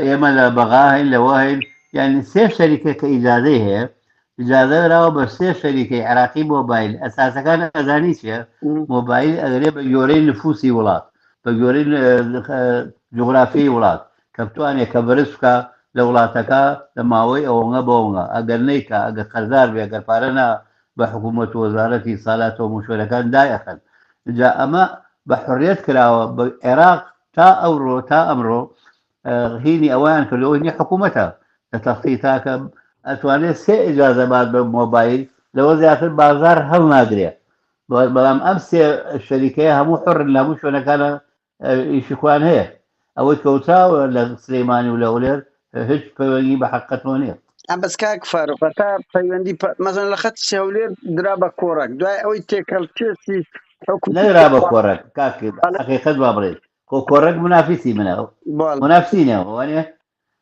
[SPEAKER 2] ئێمە لە بەغا هەین لەوە هەین یعنی سێ شەریکە کە ئیجازەی هەیە ئیجازە دراوە بە سێ شەریکەی عێراقی مۆبایل ئەساسەکان ئەزانی چیە مۆبایل ئەگرێ بە گۆرەی نفوسی وڵات بە گۆرەی جوگرافیای وڵات کە بتوانێت کە بەرز بکە لە وڵاتەکە لە ماوەی ئەوەنگە بەوەنگە ئەگەر نیکە ئەگەر قەرزار بێ ئەگەر پارە نا بە حکوومەت و وەزارەتی سالاتەوە مشوەرەکان دایەخەن جا ئەمە بە حڕیەت کراوە بە عێراق تا ئەوڕۆ تا ئەمڕۆ هینی ئەوەیان کردەوە هینی حکوومەتە لە تەخطیتاکە ئەتوانێت سێ ئیجازە بات بە مۆبایل لەوە زیاتر بازار هەڵناگرێ بەڵام ئەم سێ شەریکەیە هەموو حڕن لە هەموو شوێنەکانە ئیشی خۆیان هەیە ئەوەی کەوتراوە لە سلەیمانی و لە هەولێر هیچ پەیوەندی بە حەقیقەتەوە نییە.
[SPEAKER 1] بەس کاک فاروق هەتا پەیوەندی مەزن لە خەت هەولێر درا بە کۆڕەک دوای ئەوەی تێکەڵ کێسی حکومەت
[SPEAKER 2] نەدرا بە کۆڕەک کاک حەقیقەت با بڵێ خۆ کۆڕەک منافیسی منە منافسینە وانە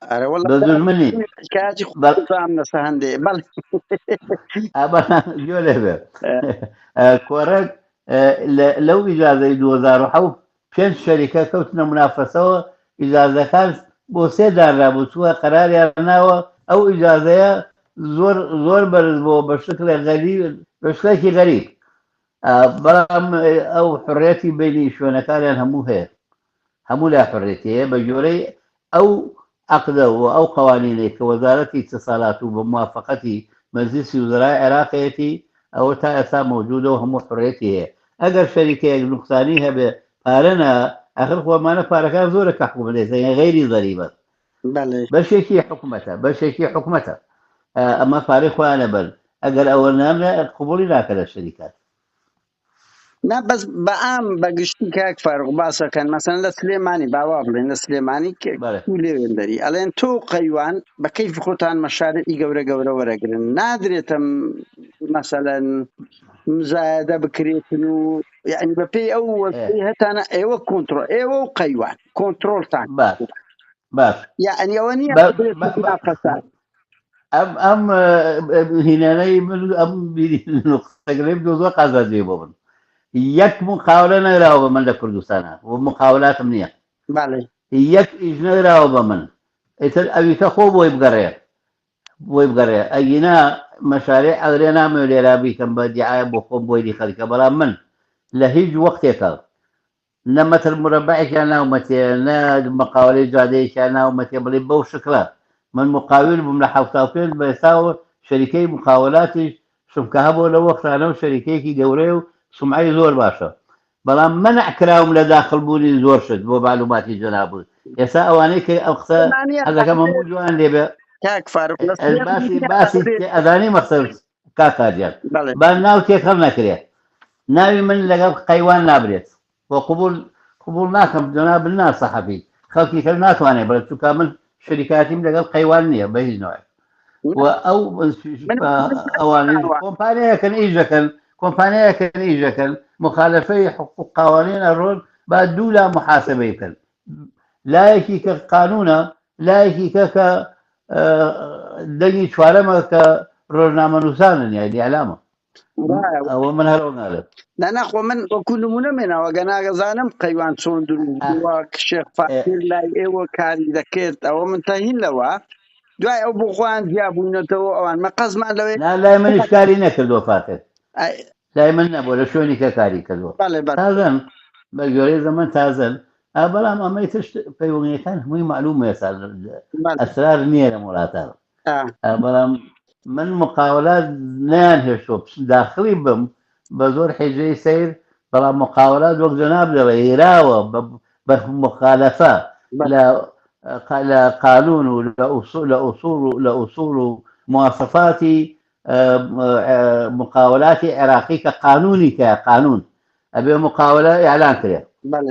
[SPEAKER 1] ئەرە وەڵا
[SPEAKER 2] بە دوژمن نین
[SPEAKER 1] کاتی
[SPEAKER 2] بەڵ
[SPEAKER 1] خۆم لەسە هەندێ بەڵێ
[SPEAKER 2] گوێ لێ بێ کۆڕەک لەو ئیجازەی 2007 پێنج شەریکە کەوتنە منافەسەوە ئیجازەکان بۆ سێ دانرابوو چووە قەراریان ناوە ئەو ئیجازەیە زۆر زۆر بەرز بۆ بە شکلێ غەریب بە شکلێکی غەریب بەڵام ئەو حڕێتی بینی شوێنەکانیان هەموو هەیە هەموو لا حڕێتی هەیە بە جۆرەی ئەو عەقدە و ئەو قەوانینەی کە وەزارەتی اتصالات و بە موافەقەتی مەجلیسی وزەرای عێراقەیەتی ئەوە تا ئێستا مەوجودە و هەموو حڕێتی هەیە ئەگەر شەریکەیەک نوقسانی هەبێ پارە نا ئەخر خۆ ئەمانە پارەکان زۆرە کە حکومەت دەیسەنێ غەیری زەریبە
[SPEAKER 1] بەڵێ
[SPEAKER 2] بەشێکی حکومەتە بەشێکی حکومەتە ئەمە پارەی خۆیانە بەر ئەگەر ئەوە نامرا قبوڵی ناکە لە شەریکات.
[SPEAKER 1] نا بەس بەعام بە گشتی کاک فاروق باسەکەن مەسەن لە سلێمانی باوا بڵێن لە سلێمانی
[SPEAKER 2] بەڵێ.
[SPEAKER 1] تو لێوێندەری ئەڵێن تۆ و قەیوان بە کەیفی خۆتان مەشارعی گەورە گەورە وەرەگرن نادرێتە مەسەلەن مزایەدە بکرێتن و یعنی بەپێی ئەو وەزعەی هەتانە ئێوە کۆنترۆل ئێوە و قەیوان کۆنترۆلتان
[SPEAKER 2] باش باش
[SPEAKER 1] یعنی ئەوە نییە
[SPEAKER 2] بە
[SPEAKER 1] بدرێتە
[SPEAKER 2] بە بە
[SPEAKER 1] منافەسە
[SPEAKER 2] ئەم ئەم هینانەی من ئەم بیری قسەکردنەی من زۆر قازانجی بۆ من یەک مقاولە نەراوە بە من لە کوردستانە و مقاولاتم نییە
[SPEAKER 1] بەڵێ
[SPEAKER 2] یەک ئیش نەراوە بە من ئیتر ئەویکە خۆ بۆی بگەڕێ بۆی بگەڕێ ئەگینا مەشارێ ئەگرێ نامەوێ لێرا بیکەم بە دیعایە بۆ خۆم بۆی دی خەریکە بەڵام من لە هیچ وەختێکە نە مەتر مورەبەعێکیان ناومەتێ نە مقاولەی جادەیەکیان ناومەتێ بڵێ بەو شکڵە من مقاول بووم لە 75 بە ئێستاوە شەریکەی مقاولاتیش شمکە هەبوو لەو وەختانە و شەریکەیەکی گەورەیە و سومعەی زۆر باشە بەڵام مەنع کراوم لە داخل بوونی زۆر شت بۆ معلوماتی جەنابت ئێستا ئەوانەی کە ئەو قسە
[SPEAKER 1] سلێمانیە
[SPEAKER 2] حەزەکەم هەموو جوان لێبێ
[SPEAKER 1] کاک فاروق لە
[SPEAKER 2] باسی
[SPEAKER 1] سلێمانیە
[SPEAKER 2] باسی
[SPEAKER 1] ئەڵێ
[SPEAKER 2] ئەزانی مەقسەد. کاک کاجان
[SPEAKER 1] بەڵێ.
[SPEAKER 2] با ناو تێکەڵ نەکرێ ناوی من لەگەڵ قەیوان نابرێت و قبول قبول ناکەم جەناب نا سەحەفی خەڵکی کەس ناتوانێت بڵێت چونکە من شەریکاتیم لەگەڵ قەیوان نییە بە هیچ نوعێک و ئەو
[SPEAKER 1] من
[SPEAKER 2] ئەوانەی کۆمپانیایەکەن ئیش دەکەن کۆمپانیایەکەن ئیش دەکەن مخالفەی حقوق قوانین ئەڕۆن با دوو لا محاسبەی بکەن لایەکی کە قانونە لایەکی کە کە دەنگی چوارەمە کە ڕۆژنامەنووسانن یانی ئیعلامە ئەوە من هەر نالێم.
[SPEAKER 1] نا نا خۆ من وەکو نمونە مێناوە گەناگەزانم قەیوان چۆن دروست بووە شێخ فاکر لای ئێوە کاری دەکرد ئەوە من تەهین لەوە دوای ئەو بۆ خۆیان جیا بووینەتەوە ئەوان مە قەزمان لەوێ
[SPEAKER 2] نا لای منیش کاری نەکردووە فاکر لای من نەبووە لە شوێنی کە کاری کردووە
[SPEAKER 1] بەڵێ بەڵێ
[SPEAKER 2] تازەن بە گوێرەی زەمەن تازەن ئا بەڵام ئەمەی تر پەیوەندیەکان هەمووی معلومە ئێستا
[SPEAKER 1] بەڵێ
[SPEAKER 2] ئەسرار نییە لەم وڵاتە
[SPEAKER 1] ئا
[SPEAKER 2] بەڵام من مقاولات نەیان هێشتووە بچم داخڵی بم بە زۆر حیجەی سەیر بەڵام مقاولات وەک جەناب دەڵێ هێراوە بە مخالفە لە لە قانون و لە ئوسول لە ئوسول و لە ئوسول و مواصفاتی مقاولاتی عێراقی کە قانونی کە قانون ئەبێ مقاولە ئیعلان کرێ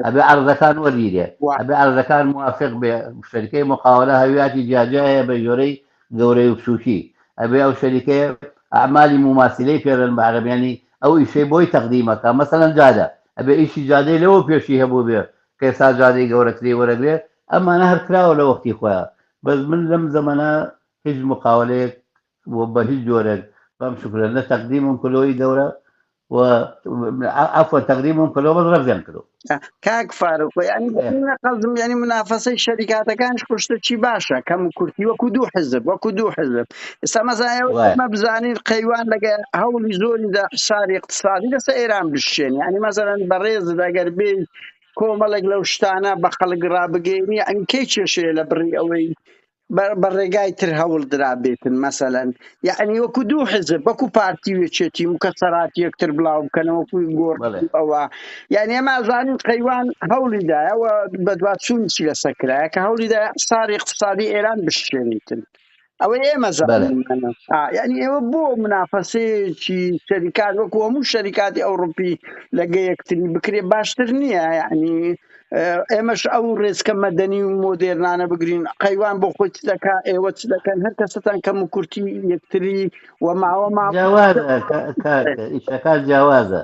[SPEAKER 2] ئەبێ عەرزەکان وەرگیرێ ئەبێ عەرزەکان موافق بێ شەریکەی مقاولە هەویاتی جیاجیا هەیە بە جۆرەی گەورەی و بچووکی ئەبێ ئەو شەریکەیە ئەعمالی موماسیلەی پێ بڵێن بە عەرەبی یانی ئەو ئیشەی بۆی تەقدیمەکە مەسەلەن جادە ئەبێ ئیشی جادەی لەوە پێشی هەبوو بێ کە ئێستا جادەی گەورەتری وەرەگرێ ئەمانە هەر کراوە لە وەختی خۆیان بەس من لەم زەمەنە هیچ مقاولەیەک و بە هیچ جۆرێک بەم شکلە نە تەقدیمم کردەوەی گەورە و عفوا تەقدیمم کردەوە بەس ڕەفزیان کردەوە.
[SPEAKER 1] کاک فاروق یعنی قەزم یعنی منافەسەی شەریکاتەکانش خوشتە چی باشە کەم و کورتی وەکو دوو حزب وەکو دوو حزب ئێستا مەزایە مە بزانین قەیوان لەگە هەوڵی زۆری دا حساری اقتصادی لەسەر ئێران بشێن یعنی مەسەلەن بەڕێز ئەگەر بێ کۆمەڵێک لەو شتانە بە خەڵک ڕابگەینی یعنی کەی کێشەیە لە بڕی ئەوەی بە ڕێگای تر هەوڵ درابێتن مەسەلەن یعنی وەکو دوو حزب وەکو پارتی و یەکێتی مکەسەرات یەکتر بڵاو بکەنەوە وەکو گۆڕ ئەوە یعنی ئێمە ئەزانین قەیوان هەوڵی دایە و بەدواچوونیشی لەسەر کرایە کە هەوڵی دایە حساری اقتصادی ئێران بشکێنیتن ئەوەی ئێمە زانیمانە یعنی ئێوە بۆ منافەسەیەکی شەریکات وەکو هەموو شەریکاتی ئەوڕوپی لەگە یەکتری بکرێ باشتر نییە یعنی ئێمەش ئەو ڕێچکە مەدەنی و مۆدێرنانە بگرین قەیوان بۆ خۆی چ دەکا ئێوە چ دەکەن هەر کەستان کەم و کورتی یەکتری و ماوە ماوە
[SPEAKER 2] جیاوازە کاکە ئیشەکان جیاوازە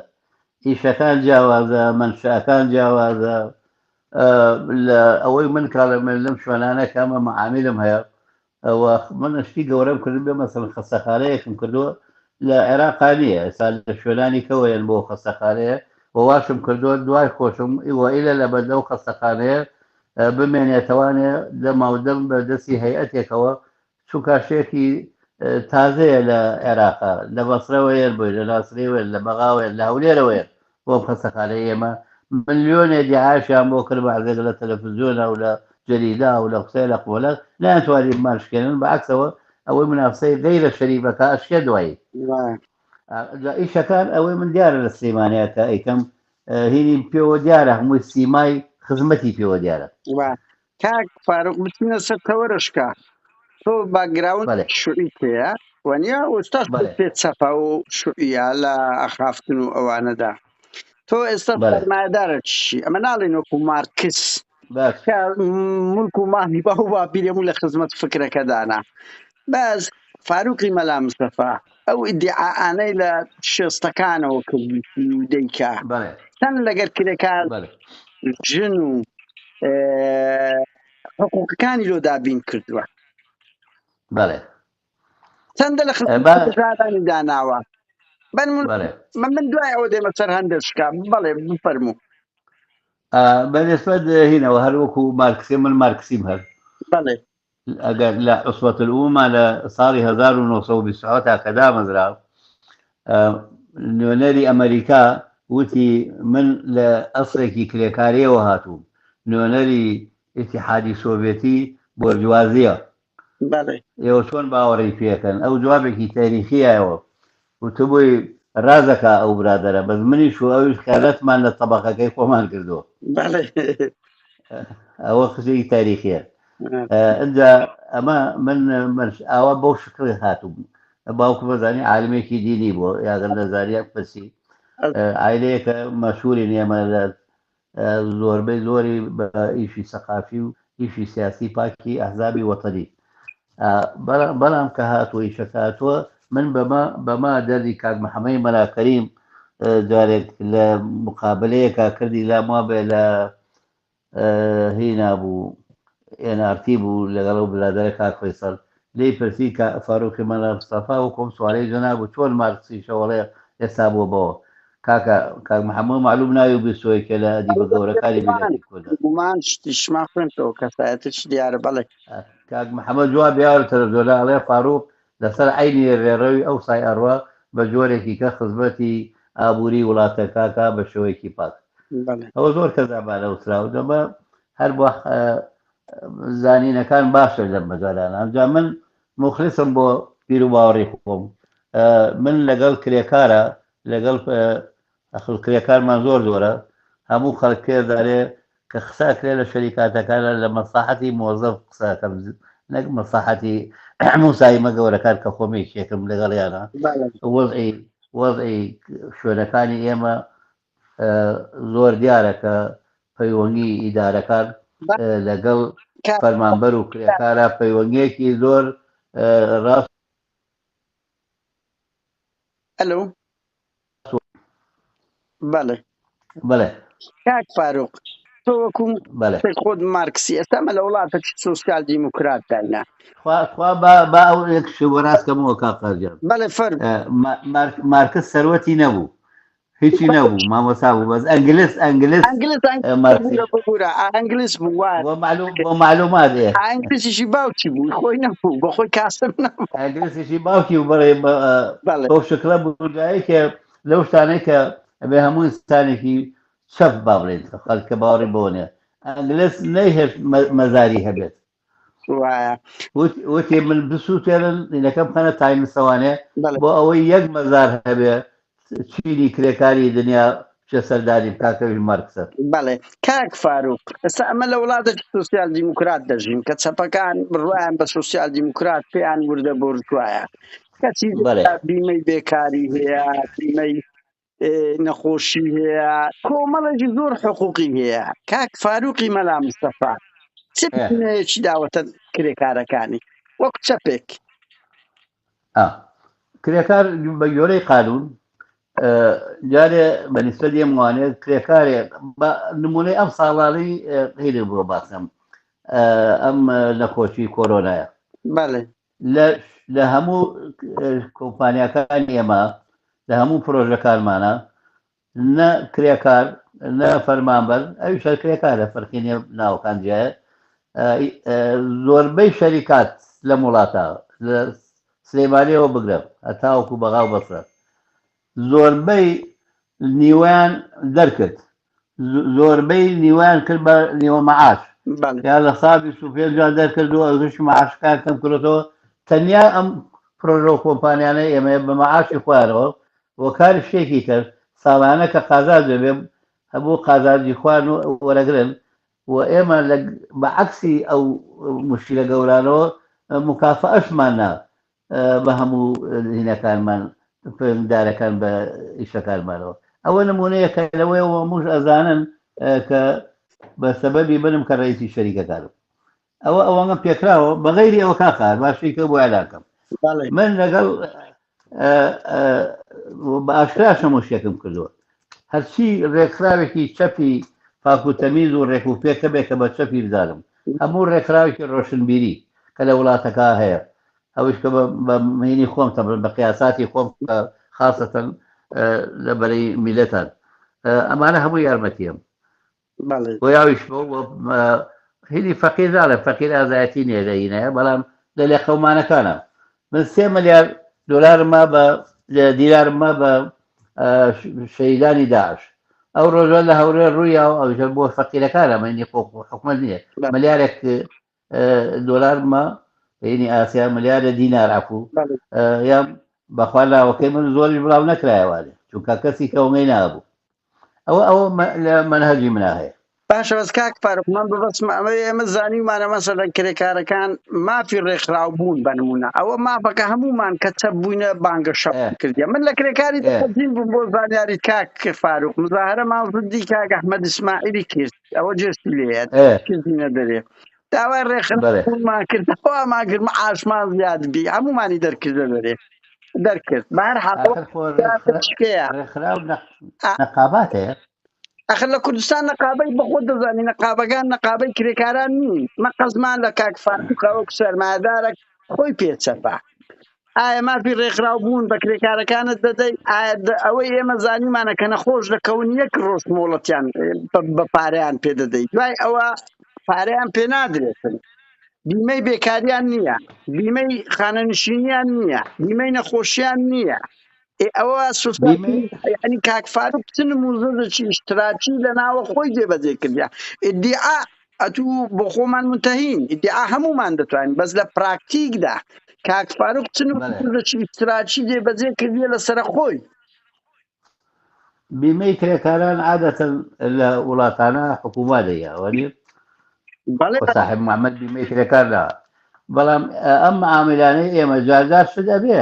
[SPEAKER 2] ئیشەکان جیاوازە مەنشەکان جیاوازە لە ئەوەی من کاڵە من لەم شوێنانە کەمە معامیلم هەیە ئەوە من شتی گەورەم کرد بێ مەسەڵەن خەستەخانەیەکم کردووە لە عێراقا نییە ئێستا لە شوێنانی کەوەیەن بۆ خەستەخانەیە و واشم کردووە دوای خۆشم ئیوە ئیلە لە بەر لەو خەستەخانەیە بمێنێتەوانێ دەماودەم بە دەستی هەیئەتێکەوە چونکە شتێکی تازەیە لە عێراقا لە بەسرەوە یەن بۆی لە ناسریەوە لە بەغاوە لە هەولێرەوە یەن بۆ خەستەخانەی ئێمە ملیۆنێ دیعایەشیان بۆ کرد بەعزێک لە تەلەفزیۆنا و لە جەریدا و لە قسەی لە قۆلە نەیانتوانی بمانشکێنن بە عەکسەوە ئەوەی منافسەی غەیرە شەریفەکە ئەشکێ دوایی جا ئیشەکان ئەوەی من دیارە لە سلێمانیا کە ئەیکەم هینی پێوە دیارە هەمووی سیمای خزمەتی پێوە دیارە.
[SPEAKER 1] کاک فاروق بچینە سەر تەوەرەشکە تۆ باکگراوند
[SPEAKER 2] بەڵێ.
[SPEAKER 1] شوعیت هەیە وانە ئێستاش
[SPEAKER 2] بەڵێ.
[SPEAKER 1] پێ چەپە و شوعیە لە ئاخافتن و ئەوانەدا تۆ ئێستا
[SPEAKER 2] بەڵێ.
[SPEAKER 1] سەرمایەدارە چی ئەمە ناڵێن وەکو مارکس
[SPEAKER 2] باش.
[SPEAKER 1] کە ملک و ماڵی باو و باپیرێ بوو لە خزمەت فکرەکەدانا بەس فاروقی مەلا مستەفا ئەو ئیدعاانەی لە شێستەکانەوە کردیتی و دەیکا
[SPEAKER 2] بەڵێ.
[SPEAKER 1] چەند لەگەر کرێکار
[SPEAKER 2] بەڵێ.
[SPEAKER 1] ژن و حقوقەکانی لۆ دابین کردووە
[SPEAKER 2] بەڵێ.
[SPEAKER 1] چەندە لە
[SPEAKER 2] با
[SPEAKER 1] خزمەتانی داناوە بن
[SPEAKER 2] بەڵێ.
[SPEAKER 1] من دوای ئەوە دێمە سەر هەندێک شکا بەڵێ بفەرموو
[SPEAKER 2] بە نسبەت هینەوە هەر وەکو مارکسی من مارکسیم هەر
[SPEAKER 1] بەڵێ
[SPEAKER 2] ئەگەر لە عوسبەت الئومە لە ساڵی 1927 تا کە دامەزرا نوێنەری ئەمریکا وتی من لە ئەسڵێکی کرێکاریەوە هاتووم نوێنەری ئیتیحادی سۆڤێتی بۆرجوازیە
[SPEAKER 1] بەڵێ
[SPEAKER 2] ئێوە چۆن باوەڕی پێکەن ئەو جوابێکی تاریخیایەوە وتبووی ڕازەکا ئەو برادەرە بەس منیش و ئەویش خیانەتمان لە تەبەقەکەی خۆمان کردووە.
[SPEAKER 1] بەڵێ.
[SPEAKER 2] ئەوە قسەی تاریخیە. ئینجا ئەمە من من ئاوا بەو شکڵی هاتووم. باوکم ئەزانی عالمێکی دینی بووە یاگەر نەزانی پرسی عایلەیەکە مەشهوری ئێمە لە زۆربەی زۆری بە ئیشی سەقافی و ئیشی سیاسی پاکی ئەحزابی وەتەنی بەڵام کە هاتووە ئیشەکە هاتووە من بەمە بەما دەردی کاک محەمەی مەلا کەریم جارێک لە مقابلەیەکا کردی لام وابێ لە هینا بوو NRT بوو لەگەڵ ئەو برادەرە کاک فەیسەڵ لێی پرسی کە فاروقی مەلا مستەفا وەکو ئەم سوالەی جەناب و چۆن مارکسی شەوەڵێ ئێستا بووە بەوە کاکە کاک محەممەد معلوم ناوی و بیستووە کە لە ئەدیبە گەورەکانی میللەتی کوردە.
[SPEAKER 1] بێگومان شتیشمان خوێندەوە کەسایەتیش دیارە بەڵێ.
[SPEAKER 2] کاک محەممەد جواب یاوە تەلەفزیۆنە ئەڵێ فاروق لەسەر عەینی ڕێڕەوی ئەوسای ئەڕوا بە جۆرێکی کە خزمەتی ئابووری وڵاتەکە کا بە شێوەیەکی پاک.
[SPEAKER 1] بەڵێ.
[SPEAKER 2] ئەوە زۆر کەس ئەمانە وتراوە دەمە هەر بۆ زانینەکان باشە لەم مەجالانە. ئەمجا من موخلیسم بۆ بیروباوەڕی خۆم. من لەگەڵ کرێکارە لەگەڵ ئەخر کرێکارمان زۆر زۆرە هەموو خەڵک پێ دەڵێ کە قسە ئەکرێ لە شەریکاتەکانە لە مەسڵەحەتی مۆزەف قسە ئەکەم نەک مەسڵەحەتی موسایمە گەورەکان کە خۆم یەکێکم لەگەڵیانە وەزعی وەزعی شوێنەکانی ئێمە زۆر دیارە کە پەیوەندی ئیدارەکان لەگەڵ فەرمانبەر و کرێکارە پەیوەندیەکی زۆر ڕاست
[SPEAKER 1] ئەلو بەڵێ
[SPEAKER 2] بەڵێ
[SPEAKER 1] کاک فاروق تۆ وەکو
[SPEAKER 2] بەڵێ
[SPEAKER 1] خۆت مارکسی ئێستا مە لە وڵاتێکی سۆسیال دیموکرات داینا
[SPEAKER 2] خوا خوا با با ئەو یەک شێوە ڕاست کەمەوە کاک قازیان
[SPEAKER 1] بەڵێ فەرموو
[SPEAKER 2] مارکس سەروەتی نەبوو هیچی نەبوو مامۆستا بوو بەس ئەنگلس ئەنگلس
[SPEAKER 1] ئەنگلس
[SPEAKER 2] مارکسی
[SPEAKER 1] ببورە ببورە ئەنگلس بوو وایە
[SPEAKER 2] بۆ معلوم بۆ معلومات ئێ
[SPEAKER 1] ئەنگلسیشی باوکی بوو خۆی نەبوو بە خۆی کاسب نەبوو
[SPEAKER 2] ئەنگلسیشی باوکی بوو بەڵێ
[SPEAKER 1] بەڵێ
[SPEAKER 2] بەو شکڵە بوو جایەکە لەو شتانەی کە ئەبێ هەموو ئینسانێکی چەپ با بڵێین خەڵک کە باوەڕی بەوە نییە ئەنگلس نەیهێشت مەزاری هەبێت
[SPEAKER 1] وایە
[SPEAKER 2] وتی من بسووتێنن دینەکەم بخەنە تایمسەوانێ
[SPEAKER 1] بەڵێ
[SPEAKER 2] بۆ ئەوەی یەک مەزار هەبێ چینی کرێکاری دنیا بچێ سەردانی بکا کە ئەویش مارکسە.
[SPEAKER 1] بەڵێ کاک فاروق ئێستا ئەمە لە وڵاتێکی سوسیال دیموکرات دەژین کە چەپەکان بڕوایان بە سوسیال دیموکرات پێیان وردە بۆرژوایە کەچی
[SPEAKER 2] بەڵێ
[SPEAKER 1] بیمەی بێکاری هەیە بیمەی نەخۆشی هەیە کۆمەڵێکی زۆر حقوقی هەیە کاک فاروقی مەلا مستەفا چ بیمەیەکی داوەتە کرێکارەکانی وەک چەپێک؟
[SPEAKER 2] کرێکار بە گوێرەی قانون جارێ بە نیسبەت ئێمە وانێ کرێکارێ بە نمونەی ئەم ساڵانەی هینێ بۆ باسم ئەم نەخۆشی کۆرۆنایە
[SPEAKER 1] بەڵێ
[SPEAKER 2] لە لە هەموو کۆمپانیاکانی ئێمە لە هەموو پرۆژەکانمانە نە کرێکار نە فەرمانبەر ئەویش هەر کرێکارە فەرقی نیە ناوەکان جیایە زۆربەی شەریکات لەم وڵاتە لە سلێمانیەوە بگرە هەتاوەکو بەغا و بەسرە زۆربەی نیوەیان دەرکرد زۆربەی نیوەیان کرد بە نیوە مەعاش
[SPEAKER 1] بەڵێ
[SPEAKER 2] یا لە سا 25 جار دەرکرد و ئەوش مەعاشەکان کەم کردەوە تەنیا ئەم پرۆژە و کۆمپانیانەی ئێمە بە مەعاشی خۆیانەوە و کاری شتێکی تر ساڵانە کە قازانج دەبێ هەموو قازانجی خۆیان وەرەگرن و ئێمە لە بە عەکسی ئەو مشکلە گەورانەوە مکافەئەشمان نا بە هەموو هینەکانمان پەیوەندیدارەکان بە ئیشەکانمانەوە ئەوە نمونەیەکە لەوەیەوە هەمووش ئەزانن کە بە سەبەبی منم کە ڕئیسی شەریکەکانم ئەوە ئەوەنگە پێکراوە بە غەیری ئەوە کاکە باشی کە بۆ ئەلاکەم
[SPEAKER 1] بەڵێ
[SPEAKER 2] من لەگەڵ بە ئاشکراش هەموو شتێکم کردووە هەرچی ڕێکخراوێکی چەپی پاک و تەمیز و ڕێک و پێکە بێ کە بە چەپی بزانم هەموو ڕێکخراوێکی ڕۆشنبیری کە لە وڵاتەکە هەیە ئەوش کە بە مینی خۆم تەبن بە قیاساتی خۆم کە خاصەتەن لە بەرەی میلەتان ئەمانە هەموو یارمەتیم
[SPEAKER 1] بەڵێ
[SPEAKER 2] بۆ یاویش بۆ هینی فەقیر ناڵێ فەقیر ئازایەتی نییە لە هینایە بەڵام لە لێقەومانەکانە من سێ ملیار دۆلارم ما بە دینارم ما بە شەهیدانی داعش ئەو ڕۆژە لە هەورێر ڕوویا و ئەویش بۆ فەقیرەکانە منی خۆ حکومەت نییە ملیارێک دۆلار ما هینی ئاسیا ملیارە دینار عفو یا بەخوا لاوەکەی من زۆریش بڵاو نەکرایەوانێ چونکە کەسی کەومەی نابوو ئەوە ئەوە لە مەنهەجی منا هەیە.
[SPEAKER 1] باشە بەس کاک فاروق من ببەستم ئەمە ئێمە زانیومانە مەسەلەن کرێکارەکان مافی ڕێکخراو بوون بە نمونە ئەوە مافەکە هەمومان کە چەپ بووینە بانگەشە
[SPEAKER 2] ئێ
[SPEAKER 1] کردیە من لە کرێکاری
[SPEAKER 2] ئێ
[SPEAKER 1] دەقەزین بووم بۆ زانیاری کاک فاروق مزاهرەمان ضدی کاک ئەحمەد ئیسماعیلی کرد ئەوە جێشتی لێیە
[SPEAKER 2] ئێ
[SPEAKER 1] کردینە دەرێ داوای ڕێکخراو
[SPEAKER 2] بەڵێ
[SPEAKER 1] بوونمان کرد داوامان کرد معاشمان زیاد بی هەمومانی دەرکردە دەرێ دەرکرد بە هەر حاڵ
[SPEAKER 2] ئاخر خۆ ڕێکخرا
[SPEAKER 1] شکەیە
[SPEAKER 2] ڕێکخراو نەقابات هەیە.
[SPEAKER 1] ئەخر لە کوردستان نەقابەی بەخۆت دەزانی نەقابەکان نەقابەی کرێکاران نین. مە قەزمان لە کاک فاروقە وەک سەرمایەدارێک خۆی پێچەپە. ئایا مافی ڕێکخراو بوون بە کرێکارەکانت دەدەی؟ ئایا ئەوەی ئێمە زانیمانە کە نەخۆش دەکەون یەک ڕۆژ مۆڵەتیان بە پارەیان پێ دەدەی، دوای ئەوە پارەیان پێ نادرێتن. بیمەی بێکاریان نییە، بیمەی خانەنشینیان نییە، بیمەی نەخۆشیان نییە. ئێ ئەوە سوسیالیزم
[SPEAKER 2] بیمەی
[SPEAKER 1] یعنی کاک فاروق چ نموزەجێکی ئیشتراکی لە ناوە خۆی جێبەجێ کردیا ئیدعا ئەتوو بۆ خۆمان منتەهین ئیدعا هەمومان دەتوانین بەس لە پراکتیکدا کاک فاروق چ
[SPEAKER 2] بەڵێ
[SPEAKER 1] نموزەجێکی ئیشتراکی جێبەجێ کردیە لەسەر خۆی؟
[SPEAKER 2] بیمەی کرێکاران عادەتەن لە وڵاتانە حکوومە دەیە وەنی
[SPEAKER 1] بەڵێ
[SPEAKER 2] خۆ ساحب محمد بیمەی کرێکار نا بەڵام ئەم معاملانەی ئێمە جارجار شت ئەبێ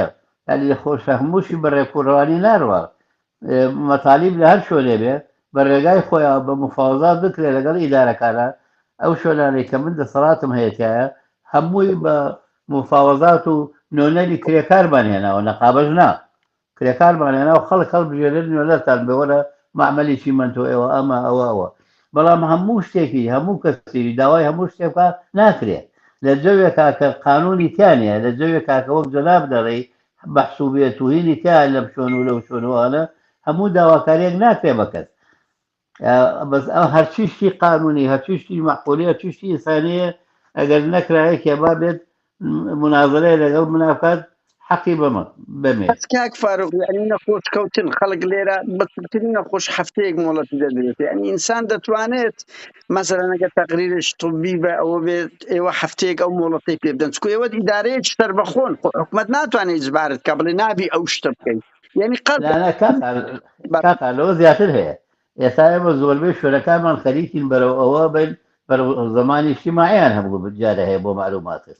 [SPEAKER 2] یعنی خۆش هەمووشی بە ڕێک و ڕەوانی ناڕوا مەتالیب لە هەر شوێنێ بێ بە ڕێگای خۆیان بە مفاوەزات بکرێ لەگەڵ ئیدارەکانە ئەو شوێنانەی کە من دەسەڵاتم هەیە تایە هەمووی بە مفاوەزات و نۆنەری کرێکارمان هێناوە نەقابەش نا کرێکارمان هێناو خەڵک هەڵبژێرن نوێنەرتان بێ وەرە مەعمەلی چیمەنتۆ ئێوە ئەمە ئەوە ئەوە بەڵام هەموو شتێکی هەموو کەسیش داوای هەموو شتێ بکا ناکرێ لە جەوێکا کە قانونی تیا نیە لە جەوێکا کە وەک جەناب دەڵێی مەحسوبیەت و هینی تیا لەم شوێن و لەو شوێن و ئەوانە هەموو داواکاریەک ناکرێ بە کەس بەس ئەو هەرچی شتی قانونی هەرچی شتی مەعقولی هەرچی شتی ئینسانیە ئەگەر نەکرا یەکێ با بێت منازەرەیە لەگەڵ منا بکات حەقی بەمە بەمێ.
[SPEAKER 1] بەس کاک فاروق یعنی نەخۆش کەوتن خەڵک لێرە بەترین نەخۆش هەفتەیەک مۆڵەتی دەدرێت، یعنی ئینسان دەتوانێت مەسەلەن ئەگەر تەقریرش طبی بە ئەوە بێت ئێوە هەفتەیەک ئەو مۆڵەتەی پێ بدەن، چونکە ئێوە ئیدارەیەکی سەربەخۆن، خۆ حکومەت ناتوانێت ئیجبارت کە بڵێ نابی ئەو شتە بکەیت، یعنی قەت
[SPEAKER 2] نا نا کاک کاک لەوە زیاتر هەیە ئێستا ئێمە زۆربەی شوێنەکانمان خەریکین بەرەو ئەوە بین بەرەو زمانی اجتماعیان هەبوو جارە هەیە بۆ معلوماتت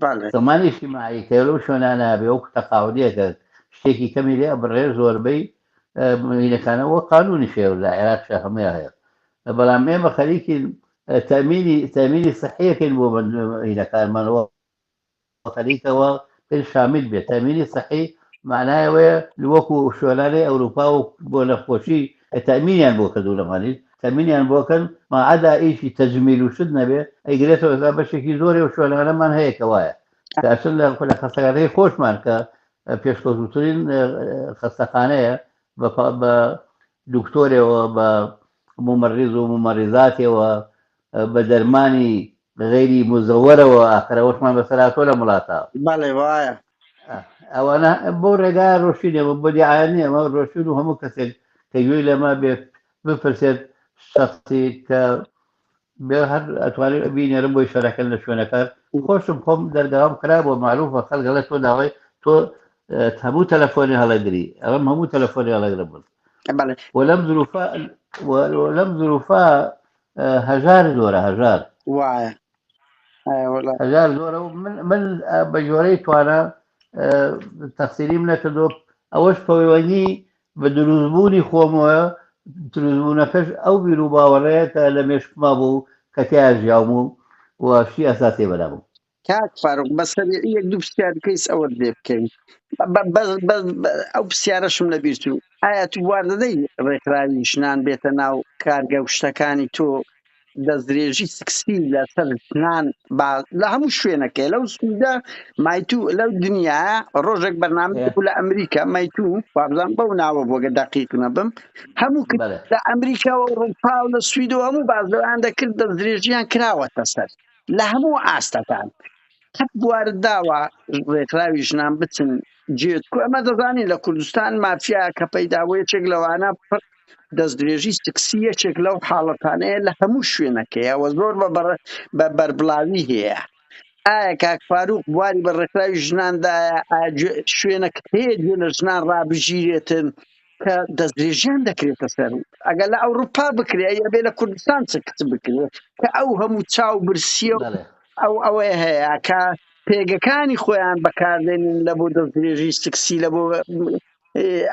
[SPEAKER 1] بەڵێ
[SPEAKER 2] زمانی اجتماعی کە لەو شوێنانە بێ وەکو تەقاعودیەکە شتێکی کەمی لێ ئەبڕێ زۆربەی هینەکانەوە قانونی شێ لە عێراق هەموویان هەیە بەڵام ئێمە خەریکین تەمینی تەمینی صحیەکەین بۆ هینەکانمانەوە خەریکەوە پێ شامیل بێت تەمینی سەحی معنای ئەوەیە وەکو شوێنانی ئەوروپا و بۆ نەخۆشی تەمینیان بۆ کردو لەمانیش تەمینیان بۆ کەن ماعدا ئیشی تەجمیل و شت نەبێ ئەیگرێتەوە ئێستا بەشێکی زۆری و شوێنانەمان هەیە کە وایە کە ئەچن لە خەستەخانەی خۆشمان کە پێشکەوتوترین خەستەخانەیە بە دکتۆرێەوە بە ممەڕیز و ممەڕیزاتەوە بە دەرمانی غەیری مزەوەرەوە ئاخر ئەوەشمان بەسەر هاتووە لەم وڵاتە.
[SPEAKER 1] بەڵێ وایە.
[SPEAKER 2] ئەوانە بۆ ڕێگا ڕۆشتین ئێمە بۆ دیعایە نییە ئەمە ڕۆشتین و هەموو کەسێک کە گوێی لەمە بێت بپرسێت شخصی کە بێ هەر ئەتوانێت بینێرم بۆی شەرەکەن لە شوێنەکان خۆشم خۆم دەرگاوم کرا بۆ معروفە خەڵک دەڵێت تۆ داوای تۆ هەموو تەلەفۆنی هەڵەگری ئەڵم هەموو تەلەفۆنی هەڵەگرم بن
[SPEAKER 1] بەڵێ
[SPEAKER 2] وەلەم زروفە وەلەم زروفە هەژار زۆرە هەژار
[SPEAKER 1] وایە وەڵا
[SPEAKER 2] هەژار زۆرە و من من بە جۆرەی توانا تەقسیریم نەکردو ئەوەش پەیوەندی بە دروستبوونی خۆمەوە دروستبوونەکەش ئەو بیر و باوەڕەیە کە لە مێشکما بوو کە تیا ژیاوم و و شتی ئەساسی بەلامم.
[SPEAKER 1] کاک فاروق بە سەریعی یەک دوو پرسیار بکەیس ئەوەت لێ بکەین ئەو پرسیارەشم لەبیر چوو ئایا تو بوار دەدەی ڕێکخراوی ژنان بێتە ناو کارگە و شتەکانی تۆ دەستدرێژی سکسی لەسەر ژنان با لە هەموو شوێنەکەی لەو سوودە مایتو لەو دنیا ڕۆژێک بەرنامە بوو لە ئەمریکا مایتو وابزان بەو ناوە بۆگە دەقیق نەبم هەموو لە ئەمریکا و ئەوروپا و لە سوید و هەموو باز لەوان دەکرد دەستدرێژیان کراوەتە سەر لە هەموو ئاستەکان قەت بوارت داوە ڕێکخراوی ژنان بچن جێت کو ئەمە دەزانین لە کوردستان مافیا کە پەیدا بوو یەکێک لەوانە پڕ دەستدرێژی سکسی یەکێک لەو حاڵەتانەیە لە هەموو شوێنەکەیە وە زۆر بە بە بەربڵاوی هەیە ئایا کاک فاروق بواری بە ڕێکخراوی ژناندایە ئایا شوێنەکە هەیە گوێ لە ژنان ڕابژیرێتن؟ کە دەستدرێژیان دەکرێتە سەر ئەگەر لە ئەوروپا بکرێ ئەی ئەبێ لە کوردستان چ کچ بکرێ کە ئەو هەموو چاو برسیە و
[SPEAKER 2] بەڵێ
[SPEAKER 1] ئەو ئەوەیە هەیە کە پێگەکانی خۆیان بەکاردێنن لە بۆ دەستدرێژی سکسی لە بۆ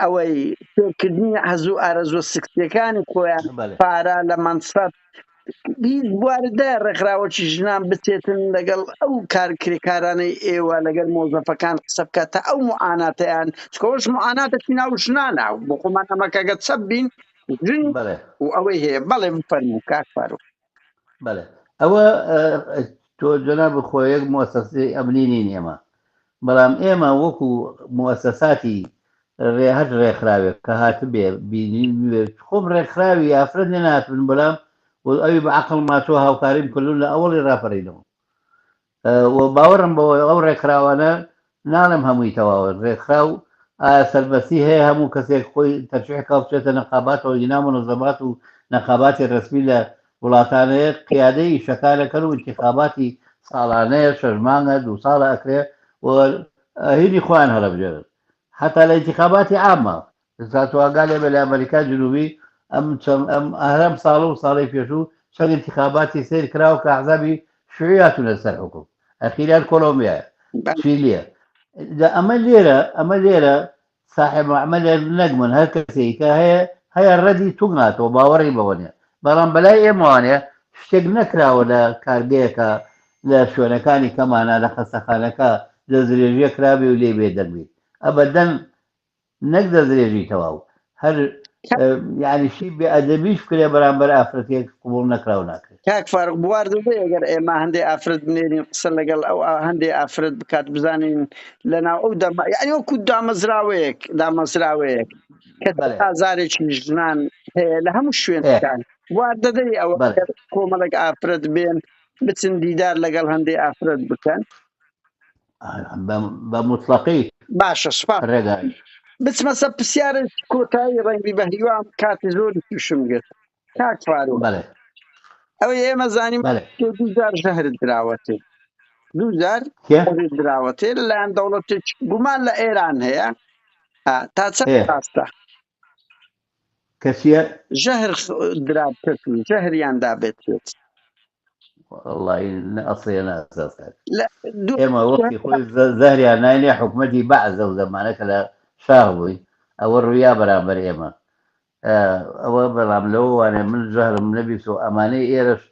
[SPEAKER 1] ئەوەی فێرکردنی حەز و ئارەزوە سکسیەکانی خۆیان
[SPEAKER 2] بەڵێ
[SPEAKER 1] پارە لە مەنسەب هیچ بواردا ڕێکخراوەکی ژنان بچێتن لەگەڵ ئەو کار کرێکارانەی ئێوە لەگەڵ مۆزەفەکان قسە بکات تا ئەو معاناتیان چکەوەش معاناتێکی ناو ژنانە بۆ خۆمان ئەمەکەگە چەپ بین ژن
[SPEAKER 2] بەڵێ
[SPEAKER 1] و ئەوەی هەیە بەڵێ بفەرموو کاک فاروق.
[SPEAKER 2] بەڵێ ئەوە تۆ جەناب خۆ یەک موسەسەی ئەمنی نین ئێمە بەڵام ئێمە وەکو موسەساتی ڕێ هەر ڕێکخراوێک کە هاتبێ بینی خۆم ڕێکخراوی ئافرەت نەناتبن بەڵام ئەوی بە عەقڵ ماتۆ هاوکاریم کردون لە ئەوەڵی ڕاپەڕینەوە و باوەڕم بەوە ئەو ڕێکخراوانە ناڵێم هەمووی تەواوە ڕێکخراو ئایا سەربەستی هەیە هەموو کەسێک خۆی تەرشیح کا بچێتە نەقاباتەوە گینا منەزەمات و نەقاباتی ڕەسمی لە وڵاتانەیە قیادەی ئیشەکانەکەن و ئینتیخاباتی ساڵانەیە شەش مانگە دوو ساڵە ئەکرێ و هینی خۆیان هەڵەبژێرن حتا لە ئینتیخاباتی عامە ئێستا تۆ ئاگا لێ بێ لە ئەمریکا جنوبی ئەم چەند ئەم هەرم ساڵ و ساڵی پێشوو چەند انتخاباتی سەیر کراوە کە ئەحزابی شیوعی هاتوونە سەر حکوم ئەخیران کۆلۆمبیایە چیلیە جا ئەمە لێرە ئەمە لێرە صاحب عملێ نەک من هەر کەسێک کە هەیە هەیە ڕەدی توگ ناتەوە باوەڕی بەوە نیە بەڵام بەلای ئێمەوانێ شتێک نەکراوە لە کارگەیەکە لە شوێنەکانی کەمانە لە خەستەخانەکە دەستدرێژیە کرابێ و لێ بێدەنگ بیت ئەبەدەن نەک دەستدرێژی تەواو هەر یعنی شی بێ ئەدەبیش بکرێ بەرامبەر ئافرەتێک قبوڵ نەکراو ناکرێت.
[SPEAKER 1] کاک فاروق بوار دەدەی ئەگەر ئێمە هەندێ ئافرەت بنێرین قسە لەگەڵ ئەو هەندێ ئافرەت بکات بزانین لەناو ئەو دەما یعنی وەکو دامەزراوەیەک دامەزراوەیەک کە
[SPEAKER 2] بەڵێ
[SPEAKER 1] ئازارێکی ژنان هەیە لە هەموو
[SPEAKER 2] ئێ
[SPEAKER 1] شوێنەکان بوار دەدەی ئەوە
[SPEAKER 2] بەڵێ
[SPEAKER 1] ئەگەر کۆمەڵێک ئافرەت بێن بچن دیدار لەگەڵ هەندێ ئافرەت بکەن
[SPEAKER 2] بە موتڵەقی
[SPEAKER 1] باشە سوپاس
[SPEAKER 2] ڕێگای.
[SPEAKER 1] بچمە سەر پرسیارێکی کۆتایی ڕەنگی بە هیوام کاتی زۆری تووشم گرت کاک فاروق
[SPEAKER 2] بەڵێ
[SPEAKER 1] ئەوەی ئێمە زانیم
[SPEAKER 2] بەڵێ
[SPEAKER 1] تۆ دوو جار ژەهرت دراوەتێ دوو جار
[SPEAKER 2] کێ
[SPEAKER 1] ژەهرت دراوەتێ لەلایەن دەوڵەتێک گومان لە ئێران هەیە تا چەند
[SPEAKER 2] ئێ
[SPEAKER 1] ڕاستە
[SPEAKER 2] کەسیە
[SPEAKER 1] ژەهر درابکەت و ژەهریان دابێت پێت
[SPEAKER 2] وەڵی نە ئەسڵیە نە ئەساس کاک
[SPEAKER 1] لە دوو
[SPEAKER 2] ئێمە وەختی خۆی زەهریان ناینێ حکومەتی بەعس ئەو زەمانە کە لە شاخ بووین ئەوە ڕویا بەرامبەر ئێمە ئەوە بەڵام لەوە وانێ من ژەهرم نەبیست و ئەمانەی ئێرەش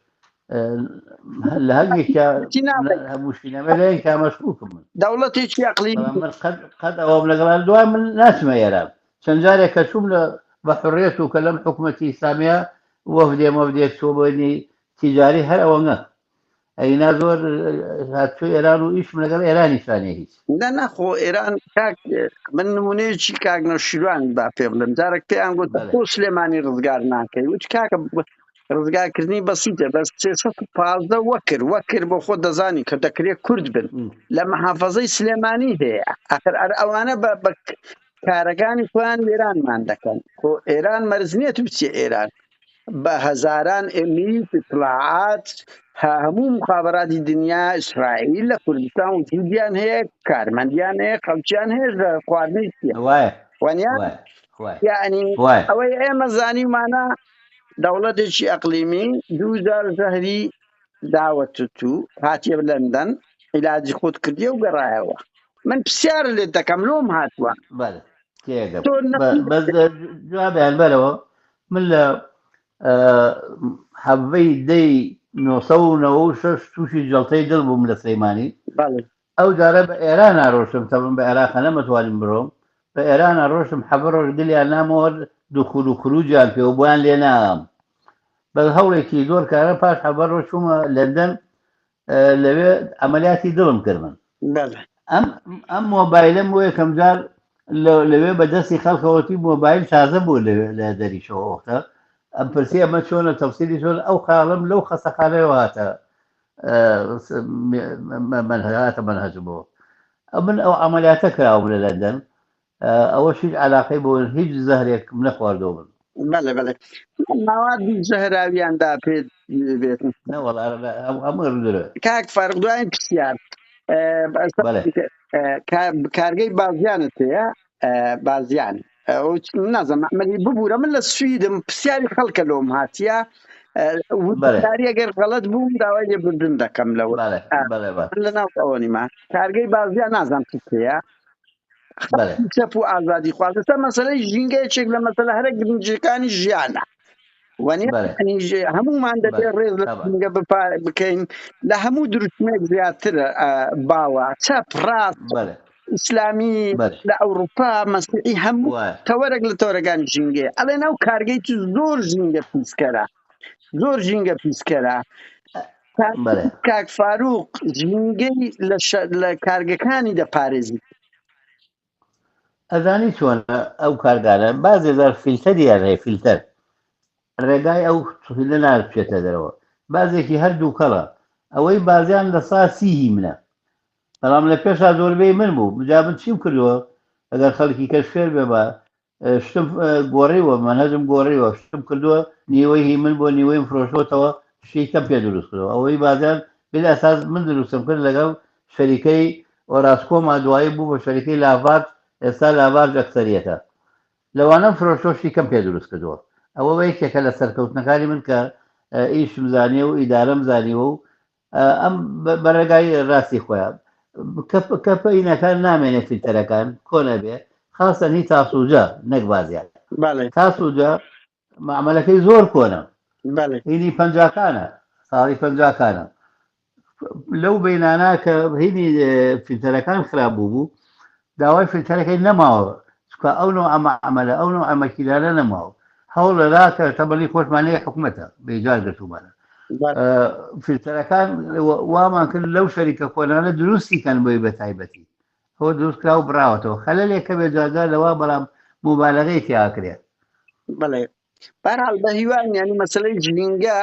[SPEAKER 2] لە هەندێکیا
[SPEAKER 1] چی نابێت
[SPEAKER 2] هەموو شینەمە لە یەکیا مەشکوکم من
[SPEAKER 1] دەوڵەتێکی ئەقلیمی
[SPEAKER 2] بەڵام من قەت قەت ئەوەم لەگەڵ دوای من ناچمە ئێران چەند جارێک کە چووم لە بە حڕێت و کە لەم حکومەتی ئیسلامیە وەفدێ مەفدێک چووە بۆنی تیجاری هەر ئەوەنگە ئەینا زۆر هاتوو ئێران و ئیشم لەگەڵ ئێرانیشانە هیچ.
[SPEAKER 1] نا نا خۆ ئێران کاک من نمونەیەکی کاک نەوشیروان با پێ بڵێم جارێک پێیان گوت
[SPEAKER 2] بەڵێ.
[SPEAKER 1] بۆ سلێمانی ڕزگار ناکەی وت کاکە ڕزگارکردنی بەسیتە بەس 315 وەکر وەکر بۆ خۆ دەزانی کە دەکرێت کورد بن لە محافظەی سلێمانی هەیە ئەخر ئەر ئەوانە بە بە کارەکانی خۆیان وێرانمان دەکەن خۆ ئێران مەرج نییە تو بچیە ئێران بە هەزاران ئەمیت اطلاعات هەموو مخابراتی دنیا ئیسرائیل لە کوردستان وجودیان هەیە کارمەندیان هەیە خەڵکیان هەیە لە خواردنی چیە
[SPEAKER 2] وایە
[SPEAKER 1] وانە
[SPEAKER 2] وایە وایە
[SPEAKER 1] یعنی
[SPEAKER 2] وایە
[SPEAKER 1] ئەوەی ئێمە زانیمانە دەوڵەتێکی ئەقلیمی دوو جار زەهری داوەت تو هاتیە لەندەن عیلاجی خۆت کردیە و گەڕایەوە من پرسیار لێت دەکەم لۆم هاتووە
[SPEAKER 2] بەڵێ تێگەم
[SPEAKER 1] تۆ نەخۆش
[SPEAKER 2] بەس جوابیان بەرەوە من لە حەڤەی دەی 996 تووشی جەڵتەی دڵ بووم لە سلەیمانی
[SPEAKER 1] بەڵێ
[SPEAKER 2] ئەو جارە بە ئێران ڕۆشتم تەبم بە عێراقە نەمەتوانیم بڕۆم بە ئێران ڕۆشتم حەڤە ڕۆژ گلیان نامەوە دخول و خروجیان پێوە بۆیان لێ نام بە هەوڵێکی زۆر کارە پاش حەڤە ڕۆژ چوومە لەندەن لەوێ عەمەلیاتی دڵم کرد من
[SPEAKER 1] بەڵێ
[SPEAKER 2] ئەم ئەم مۆبایلم بۆ یەکەم جار لەوێ بە دەستی خەڵکەوەتی مۆبایل تازە بوو لەوێ لە دەریشەوە وەختە ئەم پرسی ئەمە چۆنە تەفسیلی چۆن ئەو خاڵم لەو خەسەخانەیەوە هاتە هاتە مەنهەج بۆ من ئەو عەمەلیاتە کراوم لە لەندەن ئەوەش هیچ عەلاقەی بۆ هیچ زەهرێکم نەخواردەوە من.
[SPEAKER 1] بەڵێ بەڵێ ماوادی زەهراویان دا پێت بێت.
[SPEAKER 2] نە وەڵا هەموو درۆیە.
[SPEAKER 1] کاک فاروق دوایین پرسیار
[SPEAKER 2] بەڵێ.
[SPEAKER 1] کارگەی بازیانت هەیە بازیان. ئەو نازانم مەعمەلی ببوورە من لە سویدم پرسیاری خەڵکە لۆم هاتیە
[SPEAKER 2] بەڵێ
[SPEAKER 1] وردەکاری ئەگەر غەڵەت بووم داوای لێبوردن دەکەم لەوە
[SPEAKER 2] بەڵێ بەڵێ بەڵێ
[SPEAKER 1] من لە ناو ئەوە نیمە کارگەی بازیان نازانم چی پێیە
[SPEAKER 2] بەڵێ
[SPEAKER 1] چەپ و ئازادی خواز لەسەر مەسەلەی ژینگە یەکێک لە مەسەلە هەرە گرنگەکانی ژیانە وەنیە
[SPEAKER 2] بەڵێ
[SPEAKER 1] یعنی هەمومان دەبێ
[SPEAKER 2] بەڵێ
[SPEAKER 1] ڕێز لە
[SPEAKER 2] تەبعەن
[SPEAKER 1] ژینگە بکەین لە هەموو دروشمێک زیاتر باوە چەپ ڕاست
[SPEAKER 2] بەڵێ
[SPEAKER 1] ئیسلامی
[SPEAKER 2] بەڵێ
[SPEAKER 1] لە ئەوروپا مەسیحی هەموو
[SPEAKER 2] وایە
[SPEAKER 1] تەوەرێک لە تەوەرەکانی ژینگەیە ئەڵێ ناو کارگەی تو زۆر ژینگە پیسکەرە زۆر ژینگە پیسکەرە
[SPEAKER 2] بەڵێ
[SPEAKER 1] کاک فاروق ژینگەی لە, لە کارگەکانی دەپارێزی.
[SPEAKER 2] ئەزانی چۆنە ئەو کارگانە بازێ جار فیلتەریان هەیە فیلتەر ڕێگای ئەو فیلە نابچێتە دەرەوە بازێکی هەر دووکەڵە ئەوەی بازیان لە سا سی هی منە بەڵام لە پێشا زۆربەی من بوو جا من چیم کردووە ئەگەر خەڵکی کەش فێر بێ بە شتم گۆڕیوە مەنهەجم گۆڕیوە شتم کردووە نیوەی هی من بۆ نیوەیم فرۆشتۆتەوە شتی کەم پێ دروست کردەوە ئەوەی بازیان بالاساس من دروستم کرد لەگەڵ شەریکەی ئۆراسکۆما دوایی بوو بە شەریکەی لاڤارج ئێستا لاڤارج ئەکسەریەتە لەوانەم فرۆشتۆ شتی کەم پێ دروست کردووە ئەوە یەکێکە لە سەرکەوتنەکانی من کە ئیشم زانیوە و ئیدارەم زانیوە و ئەم بە ڕێگای ڕاستی خۆیان کە پەینەکان نامێنێ فیلتەرەکان کۆنە بێ خاصەن هی تاسوجە نەک بازیان
[SPEAKER 1] بەڵێ
[SPEAKER 2] تاسوجە معاملەکەی زۆر کۆنە
[SPEAKER 1] بەڵێ
[SPEAKER 2] هینی پەنجاکانە ساڵی پەنجاکانە لەو بینانە کە هینی فیلتەرەکان خراپ بوو بوو داوای فیلتەرەکەی نەماوە چونکە ئەو نەوعە مەعمەلە ئەو نەوعە مەکینانە نەماوە هەوڵ لەرا کە تەمەنی خۆشمان لێ حکومەتە بێجار گرتوومانە فیلتەرەکان وامان کرد لەو شەریکە کۆنانە دروستی کەن بۆی بە تایبەتی ئەوە دروست کرا و براوەتەوە خەلەلێک کە بێ جارجار لەوە بەڵام موبالەغەی تیا کرێت.
[SPEAKER 1] بەڵێ بەرحاڵ بە هیوان یعنی مەسەلەی ژینگە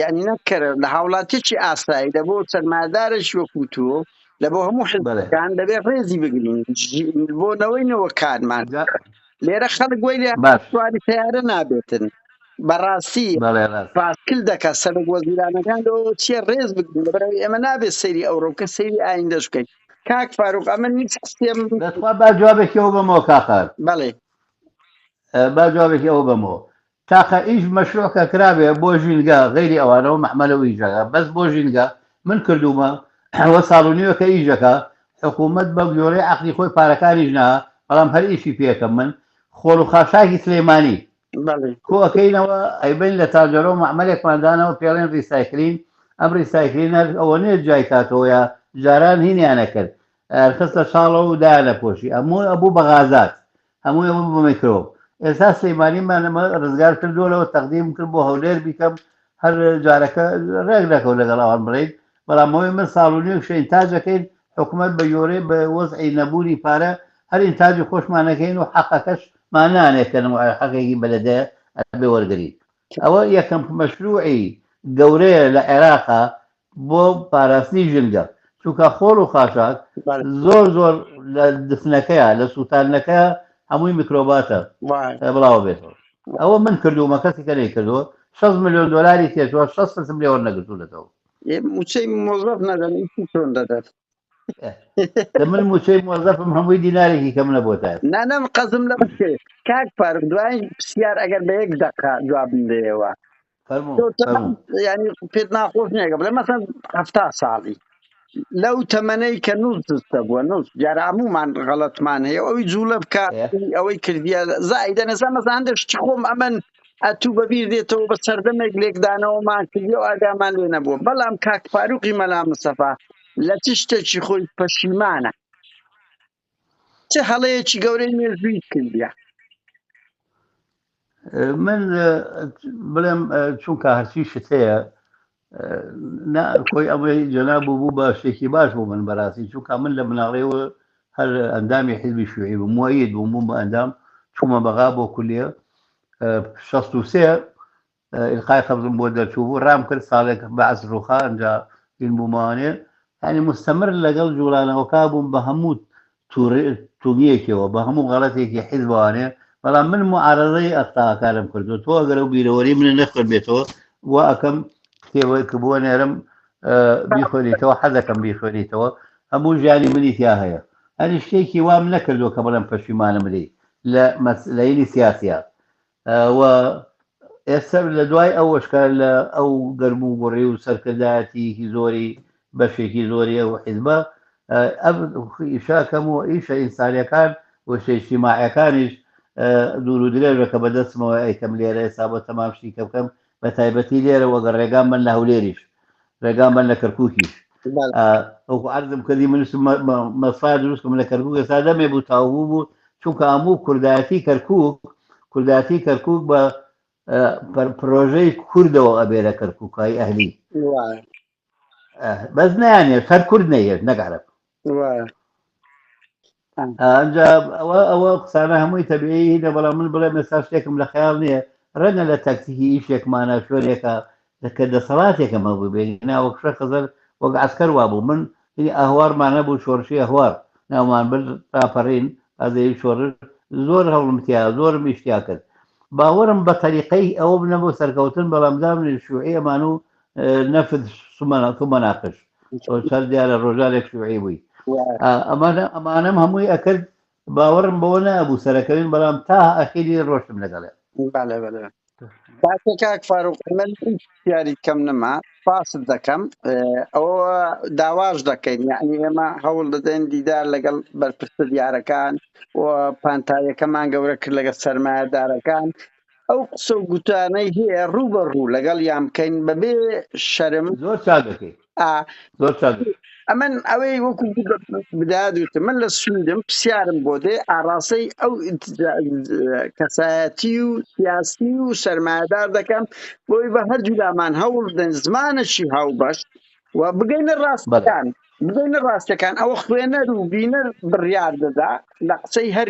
[SPEAKER 1] یعنی نەکەرە لە هاوڵاتیەکی ئاسایی لە بۆ سەرمایەدارێکی وەکو تۆ لە بۆ هەموو
[SPEAKER 2] بەڵێ
[SPEAKER 1] حزبەکان دەبێت ڕێزی بگرین بۆ نەوەی نەوەکانمان
[SPEAKER 2] جا
[SPEAKER 1] لێرە خەڵک وەی لێ
[SPEAKER 2] باش
[SPEAKER 1] سواری تەیارە نابێتن بەڕاستی
[SPEAKER 2] بەڵێ ڕاست
[SPEAKER 1] پاسکل دەکات سەرۆک وەزیرانەکان لەوە چیە ڕێز بگرن لەبەرئەوەی ئێمە نابێت سەیری ئەوڕۆ بکەین سەیری ئایندەش بکەین کاک فاروق ئەمن هیچ قسەم
[SPEAKER 2] دەتخوا با جوابێکی ئەو بەمەوە کاک
[SPEAKER 1] بەڵێ
[SPEAKER 2] با جوابێکی ئەوە بەمەوە تاقە ئیش مەشروع کە کرابێ بۆ ژینگە غەیری ئەوانەوە مەحمەلە و ئیشەکە بەس بۆ ژینگە من کردوومە ئەوە ساڵ و نیوەکە ئیشەکە حکوومەت بە گۆرەی عەقلی خۆی پارەکانیش نا بەڵام هەر ئیشی پێکەم من خۆڵ و خاشاکی سلێمانی
[SPEAKER 1] بەڵێ
[SPEAKER 2] کۆ ئەکەینەوە ئەیبەین لە تاجەرۆ مەعمەلێکمان دانەوە پێڵێن ریسایکلین ئەم ریسایکلین هەر ئەوە نیە جای کاتەوە یا جاران هینیان ئەکرد خستە چاڵەوە و دایانە پۆشی ئەموو ئەبوو بە غازات هەمووی ئەبوو بە میکرۆب ئێستا سلەیمانیمان ئەمە ڕزگار کردووە لەوە تەقدیم کرد بۆ هەولێر بیکەم هەر جارەکە ڕێک نەکەوت لەگەڵ ئەوان بڵێین بەڵام ئەوەی من ساڵ و نوێک شە ئینتاجەکەین حکومەت بە یۆرێ بە وەزعی نەبوونی پارە هەر ئینتاجی خۆشمان نەکەین و حەقەکەش مان نانێ کە حەقێکی بەلەدەیە ئەبێ وەرگرین ئەوە یەکەم مەشروعی گەورەیە لە عێراقا بۆ پاراستنی ژینگە چونکە خۆڵ و خاشاک زۆر زۆر لە دفنەکەیە لە سووتاندنەکەیە هەمووی میکرۆباتە بڵاوە بێتەوە ئەوە من کردوومە کەسی کە نەیکردووە 6 میلیۆن دۆلاری تێچووە 6 فلسم لێ وەرنەگرتوونەتەوە.
[SPEAKER 1] مووچەی مۆزەف نەدەن ئیشی چۆن دەدەن؟
[SPEAKER 2] دە من مووچەی مۆزەفم هەمووی دینارێکی کەم نەبووە تا ئێستا.
[SPEAKER 1] نا نا من قەزم لەوە کرد کاک فاروق دوایین پرسیار ئەگەر بە یەک دەقە جوابم دەیەوە
[SPEAKER 2] فەرموو
[SPEAKER 1] تۆ تەمەن
[SPEAKER 2] فەرموو.
[SPEAKER 1] یعنی پێت ناخۆش نییە کە بڵێ مەسەن 70 ساڵی لەو تەمەنەی کە نووس بووە نووس دیارە هەموومان غەڵەتمان هەیە ئەوی جوڵە بکە
[SPEAKER 2] ئێ.
[SPEAKER 1] ئەوەی کردیە زایدە نەسا مەسەن هەندێک شتی خۆم ئەمن ئەتوو بەبیر دێتەوە بە سەردەمێک لێکدانەوەمان کردی و ئاگامان لێ نەبووە بەڵام کاک فاروقی مەلا مستەفا لە چ شتێکی خۆی پەشیمانە چ هەڵەیەکی گەورەی مێژووی کردیە؟
[SPEAKER 2] من بڵێم چونکە هەرچی شت هەیە نا کۆی ئەمەی جەناب بوو بوو بە شتێکی باش بۆ من بەڕاستی چونکە من لە مناڵیەوە هەر ئەندامی حیزبی شیوعی بووم موەید بووم بووم بە ئەندام چوومە بەغا بۆ کولیە 63 ئیلقای قەبزم بۆ دەرچوو بوو ڕام کرد ساڵێک بەعس ڕووخا ئەنجا هین بوومەوانێ یانی مستەمر لەگەڵ جوڵانەوەکە بووم بە هەموو توونیەکەوە بە هەموو غەڵەتێکی حیزبوانێ بەڵام من معارەزەی ئەخطاکانم کردو تۆ ئەگەر ئەو بیرەوەری منە نەخوێنبێتەوە وا ئەکەم کتێبێک بۆ نێرم بیخوێنیتەوە حەزەکەم بیخوێنیتەوە هەموو ژیانی منی تیا هەیە هەنی شتێکی وام نەکردووە کە بڵێم پەشیمانم لێی. لە مەسلەیلی سیاسیە و ئێستا لە دوای ئەوەش کە لە ئەو گەرم و گوڕی و سەرکردایەتیەکی زۆری بەشێکی زۆری ئەو حیزبە ئەم ئیشە کەم و ئیشە ئینسانیەکان و شتە ئیجتیماعیەکانیش دوور و درێژە کە بەدەستمەوە ئەیکەم لێرە ئێستا بۆ تەمام شتی کە بکەم بە تایبەتی لێرە وەگەر ڕێگام بن لە هەولێریش ڕێگام بن لە کەرکووکیش وەکو عەرزم کردی من مەسفا دروست کەم لە کەرکووک ئێستا دەمێ بوو تاو بوو بوو چونکە هەموو کوردایەتی کەرکووک کوردایەتی کەرکووک بە پرۆژەی کوردەوە ئەبێ لە کەرکووکای ئەهلی بەس نیانێت هەر کورد نەیەت نەک عەرەب ئەنجا ئەوە ئەوە قسانە هەمووی تەبیعی هینە بەڵام من بڵێم ئێستا شتێکم لە خەیاڵ نییە ڕەنگە لە تاکتیکی ئیشێکمانە شوێنێکە کە دەسەڵاتێکم هەبوو بێ نا وەک شێخ خزر وەک عەسکەر وابوو من هینی ئەهوارمان هەبوو شۆڕشی ئەهوار ناومان برد ڕاپەڕین ئازەی شۆڕش زۆر هەوڵم تیا زۆرم ئیش تیا کرد باوەڕم بە تەریقەی ئەوە نەبوو سەرکەوتن بەڵام دامنی شوعی ئەمان و نەفت ثم ناقش سەر دیارە ڕۆژانێک شوعی بووی ئەمانە ئەمانەم هەمووی ئەکرد باوەڕم بەوە نەبوو سەرەکەوین بەڵام تا ئەخیری ڕۆشتم لەگەڵێ
[SPEAKER 1] بەڵێ بەڵێ باشە کاک فاروق من پرسیاری کەم نەما سپاست دەکەم ئەوە داواش دەکەین یعنی ئێمە هەوڵ دەدەین دیدار لەگەڵ بەرپرسە دیارەکان و پانتاییەکەمان گەورە کرد لەگەڵ سەرمایەدارەکان ئەو قسە و گوتانەی هەیە ڕوو بە ڕوو لەگەڵ یان بکەین بەبێ شەرم
[SPEAKER 2] زۆر چاک دەکەی زۆر چاک
[SPEAKER 1] ئەمن ئەوەی وەکو بدات وتم من لە سویدم پرسیارم بۆ دێ ئاراستەی ئەو کەسایەتی و سیاسی و سەرمایەدار دەکەم بۆی بە هەردوولامان هەوڵ بدەن زمانەکی هاوبەش و بگەینە ڕاستەکان بگەینە ڕاستەکان ئەوە خوێنەر و بینەر بڕیار دەدا لە قسەی هەر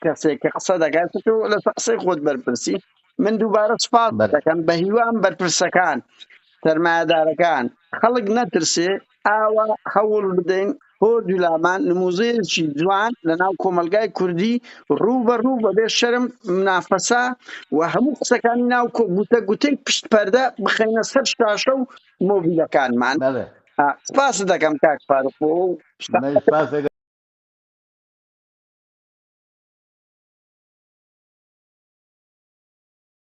[SPEAKER 1] کەسێک کە قسە دەکات تۆ لەسەر قسەی خۆت بەرپرسی من دووبارە سپاس دەکەم بە هیوام بەرپرسەکان سەرمایەدارەکان خەڵک نەترسێ ئاوا هەوڵ بدەین هۆردوولامان نموزەیەکی جوان لە ناو کۆمەلگای کوردی ڕوو بە ڕوو بەبێ شەرم منافەسە و هەموو قسەکانی ناو گوتە گوتەی پشت پەردە بخەینە سەر شاشە و مۆبیلەکانمان سپاست دەکەم کاک فاروق بۆ
[SPEAKER 2] سپاس.